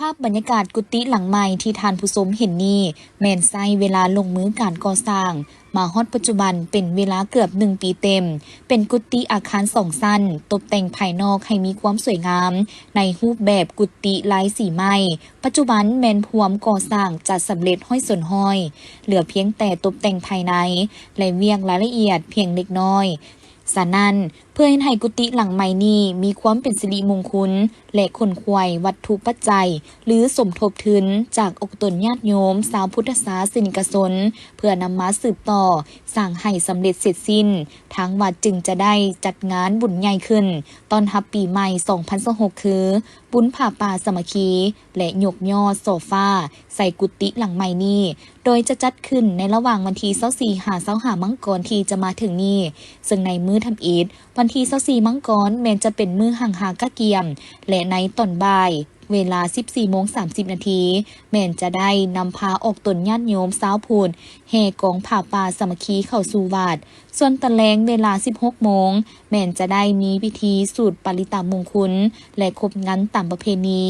ພາບບັນຍາກາດກຸຕິຫຼັງໃໝ່ທີ່ທ່ານຜູ້ຊົມເຫັນນີ້ ແມ່ນໃຊ້ເວລາລົງມືການກໍ່ສ້າງມາຮອດປັດຈຸບັນເປັນເວລາເກືອບໜຶ່ງປີເຕັມ. ເປັນກຸຕິອາຄານສອງຊັ້ນ, ຕົບແຕ່ງພາຍນອກໃຫ້ມີຄວາມສວຍງາມໃນຮູບແບບກຸຕິລາຍສີໄມ້. ປັດຈຸບັນແມ່ນພວມກໍ່ສ້າງຈະສຳເລັດຮ້ອຍສ່ວນຮ້ອຍ, ເຫຼືອພຽງແຕ່ຕົບແຕ່ງພາຍໃນ ແລະ ວຽກລາຍລະອຽດພຽງເລັກນ້ອຍ. ສະນັ້ນ, ເພື່ອເຮັດໃຫ້ກຸຕິຫຼັງໃໝ່ນີ້ມີຄວາມເປັນສິລິມຸງຄຸນ ແລະ ຂົນຂວາຍວັດຖຸປັດໄຈ ຫຼື ສົມທົບທຶນຈາກອົກຕົນຍາດໂຍມຊາວພຸດທະສາສະນິກະຊົນ ເພື່ອນຳມາສືບຕໍ່ສ້າງໃຫ້ສຳເລັດເສັດສິ້ນ, ທາງວັດຈຶ່ງຈະໄດ້ຈັດງານບຸນໃຫຍ່ຂຶ້ນຕ້ອນຮັບປີໃໝ່ສອງພັນຊາວຫົກ ຄື ບຸນຜ້າປ່າສາມັກຄີ ແລະ ຍົກຍອດໂຊຟາໃສ່ກຸຕິຫຼັງໃໝ່ນີ້, ໂດຍຈະຈັດຂຶ້ນໃນລະຫວ່າງວັນທີຊາວສີ່ຫາຊາວຫ້າມັງກອນທີ່ຈະມາເຖິງນີ້, ເຊິ່ງໃນມື້ທຳອິດ ວັນທີຊາວສີ່ມັງກອນ ແມ່ນຈະເປັນມື້ຫັງຫາກະກຽມ ແລະ ໃນຕອນບ່າຍ ເວລາສິບສີ່ໂມງສາມສິບນາທີ ແມ່ນຈະໄດ້ນຳພາອອກຕົນຍາດໂຍມຊາວພຸດ ແຫ່ກອງຜ້າປ່າສາມັກຄີເຂົ້າສູ່ວັດ. ສ່ວນຕອນແລງເວລາສິບຫົກໂມງ ແມ່ນຈະໄດ້ມີພິທີສູດປະລິຕະມຸງຄຸນ ແລະ ຄົບງັນຕາມປະເພນີ.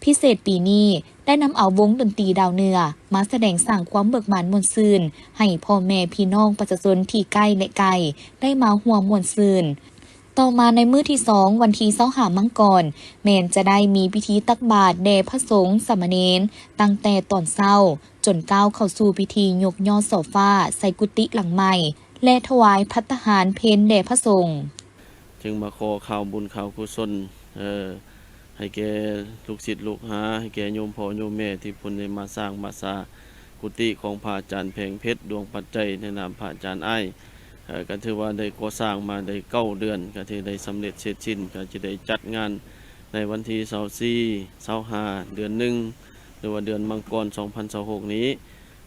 ພິເສດປີນີ້ ໄດ້ນຳເອົາວົງດົນຕີດາວເໜືອມາສະແດງສ້າງຄວາມເບີກບານມ່ວນຊື່ນ ໃຫ້ພໍ່ແມ່ພີ່ນ້ອງປະຊາຊົນທີ່ໃກ້ ແລະ ໄກ ໄດ້ມາຮ່ວມມ່ວນຊື່ນ. ຕໍ່ມາໃນມື້ທີສອງ ວັນທີຊາວຫ້າ ມັງກອນ ແມ່ນຈະໄດ້ມີພິທີຕັກບາດແດ່ພະສົງສາມະເນນ ຕັ້ງແຕ່ຕອນເຊົ້າ ຈົນກ້າວເຂົ້າສູ່ພິທີຍົກຍອດໂຊຟາໃສ່ກຸຕິຫຼັງໃໝ່ ແລະ ຖວາຍພັດຕາຫານເພັນແດ່ພະສົງ. ຈຶ່ງມາຂໍຂ່າວບຸນຂ່າວກຸສົນ ເອີ ໃຫ້ແກ່ລູກສິດລູກຫາ ໃຫ້ແກ່ໂຍມພໍ່ໂຍມແມ່ ທີ່ເພິ່ນໄດ້ມາສ້າງມາສາກຸຕິຂອງພະອາຈານແພງເພັດ ດວງປັດໄຈ ໃນນາມພະອາຈານອ້າຍ ເອີ ກໍຖືວ່າໄດ້ກໍ່ສ້າງມາໄດ້ເກົ້າເດືອນ ກໍຖືໄດ້ສຳເລັດເສັດສິ້ນ ກໍຈະໄດ້ຈັດງານໃນວັນທີຊາວສີ່ ຊາວຫ້າ ເດືອນໜຶ່ງ ຫຼືວ່າເດືອນມັງກອນ ສອງພັນຊາວຫົກນີ້.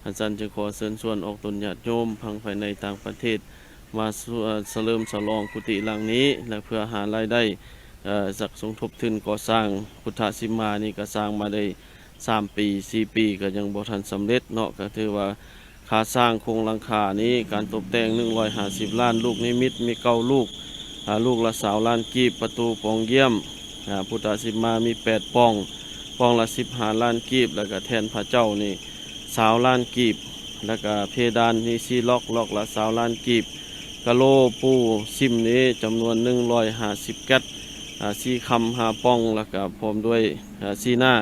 ອັນຊັ້ນຈຶ່ງຂໍເຊີນຊວນອອກຕົນຍາດໂຍມທັງພາຍໃນຕ່າງປະເທດ ມາສະເຫຼີມສະຫຼອງກຸຕິຫຼັງນີ້ ແລະ ເພື່ອຫາລາຍໄດ້ ເອີ ຈັກສົມທົບທຶນກໍ່ສ້າງ. ພຸດທະສິມມານີ້ກໍສ້າງມາໄດ້ສາມປີ ສີ່ປີ ກໍຍັງບໍ່ທັນສຳເລັດເນາະ. ກໍຖືວ່າຄ່າສ້າງໂຄງຫຼັງຄານີ້ ການຕົບແຕ່ງໜຶ່ງຮ້ອຍຫ້າສິບລ້ານ, ລູກນິມິດມີເກົ້າລູກ ອາ ລູກລະຊາວລ້ານກີບ, ປະຕູປ່ອງຢ້ຽມ ອາ ພຸດທະສິມມາມີແປດປ່ອງ, ປ່ອງລະສິບຫ້າລ້ານກີບ, ແລ້ວກະແທ່ນພະເຈົ້ານີ້ຊາວລ້ານກີບ, ແລ້ວກະເພດານມີສີ່ລັອກ, ລັອກລະຊາວລ້ານກີບ, ກະໂຫຼປູຊິມນີ້ຈຳນວນໜຶ່ງຮ້ອຍຫ້າສິບແກັດ, ອາ ສີ່ຄຳຫ້າປ່ອງ, ແລ້ວກະພ້ອມດ້ວຍ ອາ ສີໜ້າ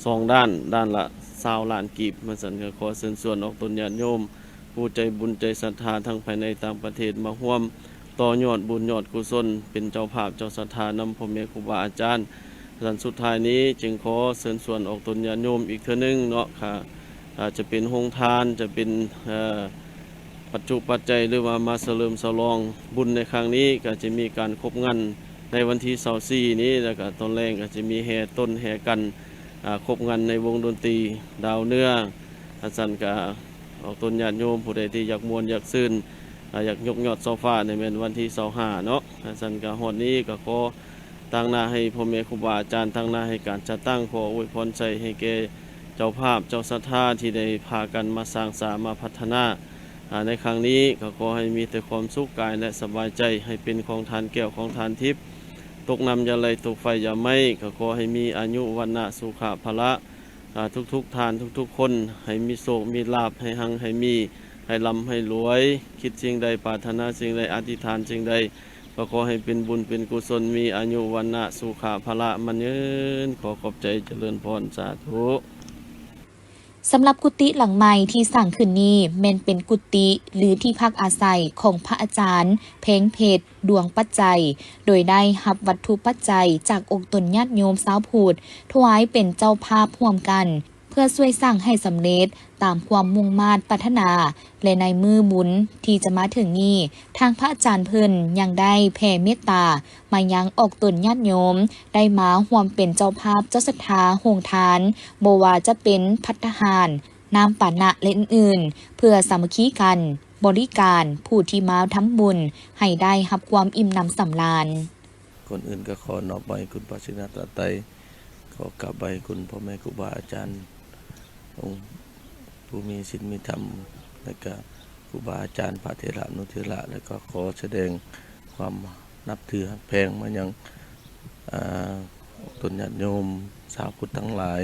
ສອງດ້ານ, ດ້ານລະຊາວລ້ານກີບ. ມາຊັ້ນກະຂໍເຊີນຊວນອອກຕົນຍາດໂຍມ ຜູ້ໃຈບຸນໃຈສັດທາທັງພາຍໃນຕ່າງປະເທດມາຮ່ວມຕໍ່ຍອດບຸນຍອດກຸສົນ ເປັນເຈົ້າພາບເຈົ້າສັດທານຳພໍ່ແມ່ຄູບາອາຈານ. ອັນສຸດທ້າຍນີ້ຈຶ່ງຂໍເຊີນຊວນອອກຕົນຍາດໂຍມອີກເທື່ອໜຶ່ງເນາະ ອາ ຈະເປັນໂຮງທານ ຈະເປັນ ເອີ ປັດຈຸປັດໄຈ ຫຼືວ່າມາສະເຫຼີມສະຫຼອງບຸນໃນຄັ້ງນີ້ ກໍຈະມີການຄົບງັນໃນວັນທີຊາວສີ່ນີ້ ແລ້ວກໍຕອນແລງກໍຈະມີແຫ່ຕົ້ນແຫ່ກັນ ອາ ຄົບງັນໃນວົງດົນຕີດາວເໜືອ. ອັນຊັ້ນກະອອກຕົນຍາດໂຍມຜູ້ໃດທີ່ຢາກມ່ວນຢາກຊື່ນ ອາ ຢາກຍົກຍອດໂຊຟານີ້ແມ່ນວັນທີຊາວຫ້າເນາະ. ອັນຊັ້ນກະຮອດນີ້ກະຂໍຕາງໜ້າໃຫ້ພໍ່ແມ່ຄູບາອາຈານ ຕາງໜ້າໃຫ້ການຈັດຕັ້ງ ຂໍອວຍພອນໄຊໃຫ້ແກ່ເຈົ້າພາບເຈົ້າສັດທາທີ່ໄດ້ພາກັນມາສ້າງສາມາພັດທະນາ ອາ ໃນຄັ້ງນີ້ ກະຂໍໃຫ້ມີແຕ່ຄວາມສຸກກາຍ ແລະ ສະບາຍໃຈ ໃຫ້ເປັນຂອງທານແກ້ວຂອງທານທິບ ຕົກນ້ຳຢ່າໄຫຼ ຕົກໄຟຢ່າໄໝ້ ກະຂໍໃຫ້ມີອາຍຸ ວັນນະ ສຸຂະ ພະລະ ອາ ທຸກໆທ່ານ ທຸກໆຄົນ ໃຫ້ມີໂຊກມີລາບ ໃຫ້ຮັ່ງໃຫ້ມີ ໃຫ້ລ່ຳໃຫ້ລວຍ ຄິດສິ່ງໃດ ປາດຖະໜາສິ່ງໃດ ອະທິຖານສິ່ງໃດ ກໍຂໍໃຫ້ເປັນບຸນເປັນກຸສົນ ມີອາຍຸ ວັນນະ ສຸຂະ ພະລະ ໝັ້ນຍືນ. ຂໍຂອບໃຈ ຈະເລີນພອນ ສາທຸ. ສຳລັບກຸຕິຫຼັງໃໝ່ທີ່ສ້າງຂຶ້ນນີ້ ແມ່ນເປັນກຸຕິ ຫຼື ທີ່ພັກອາໄສຂອງພະອາຈານ ແພງເພັດ ດວງປັດໄຈ ໂດຍໄດ້ຮັບວັດຖຸປັດໄຈຈາກອົງຕົນຍາດໂຍມຊາວພຸດ ຖວາຍເປັນເຈົ້າພາບຮ່ວມກັນ ເພື່ອຊ່ວຍສ້າງໃຫ້ສຳເລັດຕາມຄວາມມຸ່ງມາດປາດຖະໜາ ແລະ ໃນມື້ບຸນທີ່ຈະມາເຖິງນີ້ ທາງພະອາຈານເພິ່ນຍັງໄດ້ແຜ່ເມດຕາມາຍັງອອກຕົນຍາດໂຍມ ໄດ້ມາຮ່ວມເປັນເຈົ້າພາບເຈົ້າສັດທາໂຮງທານ ບໍ່ວ່າຈະເປັນພັດຕາຫານ, ນ້ຳປານະ ແລະ ອື່ນໆ ເພື່ອສາມັກຄີກັນ ບໍລິການຜູ້ທີ່ມາທຳບຸນໃຫ້ໄດ້ຮັບຄວາມອີ່ມໜຳສຳລານ. ກ່ອນອື່ນກໍຂໍນອບໄຫວ້ຄຸນພະລັດຕະນະໄຕ, ຂໍກາບໄຫວ້ຄຸນພໍ່ແມ່ຄູບາອາຈານ ອົງຜູ້ມີສິນມີທຳ ແລະກະຄູບາອາຈານ ພະເຖລະອະນຸເຖລະ ແລະກະຂໍສະແດງຄວາມນັບຖືຮັກແພງມາຍັງ ອາ ອອກຕົນຍາດໂຍມຊາວພຸດທັງຫຼາຍ.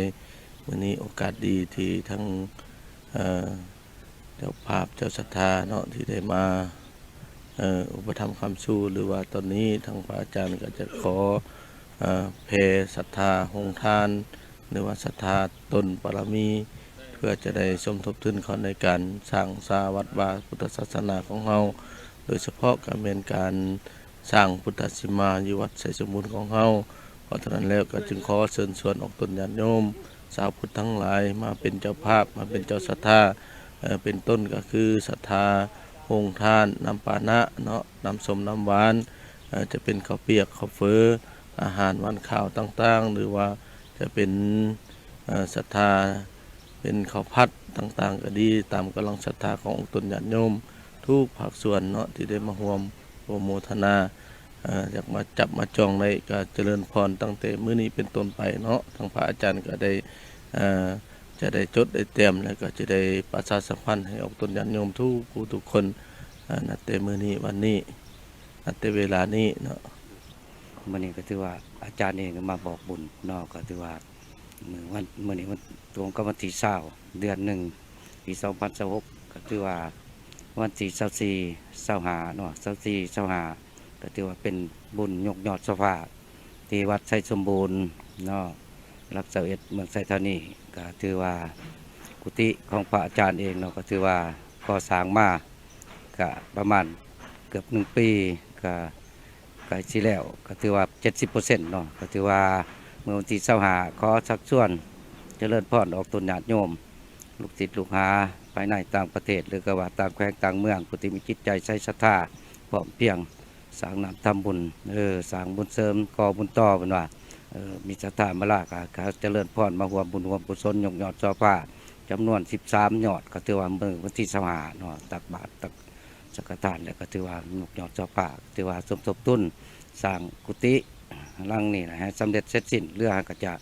ມື້ນີ້ໂອກາດດີທີ່ທັງ ເອີ ເຈົ້າພາບເຈົ້າສັດທາເນາະ ທີ່ໄດ້ມາ ເອີ ອຸປະຖຳຄ້ຳຊູ ຫຼືວ່າຕອນນີ້ທາງພະອາຈານກໍຈະຂໍ ເອີ ແຜ່ສັດທາໂຮງທານ ຫຼືວ່າສັດທາຕົນບາລະມີ ເພື່ອຈະໄດ້ສົມທົບທຶນເຂົ້າໃນການສ້າງສາວັດວາພຸດທະສາສະໜາຂອງເຮົາ, ໂດຍສະເພາະກໍແມ່ນການ ສ້າງພຸດທະສິມມາຢູ່ວັດໄຊສົມບູນຂອງເຮົາ. ເພາະສະນັ້ນແລ້ວກໍຈຶ່ງຂໍເຊີນຊວນອອກຕົນຍາດໂຍມຊາວພຸດທັງຫຼາຍມາເປັນເຈົ້າພາບ, ມາເປັນເຈົ້າສັດທາ, ເອີ ເປັນຕົ້ນກໍຄືສັດທາໂຮງທານນ້ຳປານະເນາະ, ນ້ຳສົ້ມນ້ຳຫວານ, ເອີ ຈະເປັນເຂົ້າປຽກ, ເຂົ້າເຝີ, ອາຫານຫວານຄາວຕ່າງໆ ຫຼືວ່າຈະເປັນ ເອີ ສັດທາ ເປັນເຂົ້າຜັດຕ່າງໆກໍດີ, ຕາມກຳລັງສັດທາຂອງອົງຕົນຍາດໂຍມທຸກພາກສ່ວນເນາະ ທີ່ໄດ້ມາຮ່ວມອະນຸໂມທະນາ. ເອີ ຢາກມາຈັບມາຈອງໄດ້ກໍຈະເລີນພອນຕັ້ງແຕ່ມື້ນີ້ເປັນຕົ້ນໄປເນາະ. ທາງພະອາຈານກໍໄດ້ ເອີ ຈະໄດ້ຈົດໄດ້ແຕ້ມ ແລ້ວກໍຈະໄດ້ປະຊາສຳພັນໃຫ້ອອກຕົນຍາດໂຍມທຸກຜູ້ທຸກຄົນ ເອີ ນັບແຕ່ມື້ນີ້ວັນນີ້ ນັບແຕ່ເວລານີ້ເນາະ. ມື້ນີ້ກໍຖືວ່າອາຈານເອງກໍມາບອກບຸນເນາະ, ກໍຖືວ່າມື້ວັນ ມື້ນີ້ວັນ ຕຣົງກັບວັນທີຊາວ ເດືອນໜຶ່ງ ປີສອງພັນຊາວຫົກ ກໍຖືວ່າວັນທີຊາວສີ່ ຊາວຫ້າເນາະ, ຊາວສີ່ ຊາວຫ້າ ກໍຖືວ່າເປັນ ບຸນຍົກຍອດເສົາຟ້າທີ່ວັດໄຊສົມບູນເນາະ ຫຼັກຊາວເອັດ ເມືອງໄຊທານີ ກໍຖືວ່າກຸຕິຂອງພະອາຈານເອງເນາະ ກໍຖືວ່າກໍ່ສ້າງມາກະປະມານເກືອບໜຶ່ງປີ ກະໃກ້ຊິແລ້ວ ກໍຖືວ່າເຈັດສິບເປີເຊັນເນາະ ກໍຖືວ່າເມື່ອວັນທີຊາວຫ້າ ຂໍຊັກຊວນຈະເລີນພອນອອກຕົນຍາດໂຍມ ລູກສິດລູກຫາພາຍໃນຕ່າງປະເທດ ຫຼືກໍວ່າຕ່າງແຂວງຕ່າງເມືອງ ຜູ້ທີ່ມີຈິດໃຈໃສສັດທາພ້ອມພຽງ ສ້າງນ້ຳທຳບຸນ ເອີ ສ້າງບຸນເສີມ ກໍ່ບຸນຕໍ່ ເພິ່ນວ່າ ເອີ ມີສັດທາມາລາກະ ກະຈະເລີນພອນມາຮ່ວມບຸນຮ່ວມກຸສົນ ຍົກຍອດເສົາຟ້າຈຳນວນສິບສາມຍອດ ກໍຖືວ່າມື້ວັນທີຊາວຫ້າເນາະ ຕັກບາດຕັກສັງຄະທານ ແລ້ວກໍຖືວ່າຍົກຍອດເສົາຟ້າ ຖືວ່າສົມທົບທຶນສ້າງກຸຕິຫຼັງນີ້ໃຫ້ສຳເລັດເສັດສິ້ນ ເຫຼືອຫັ້ນກໍຈະ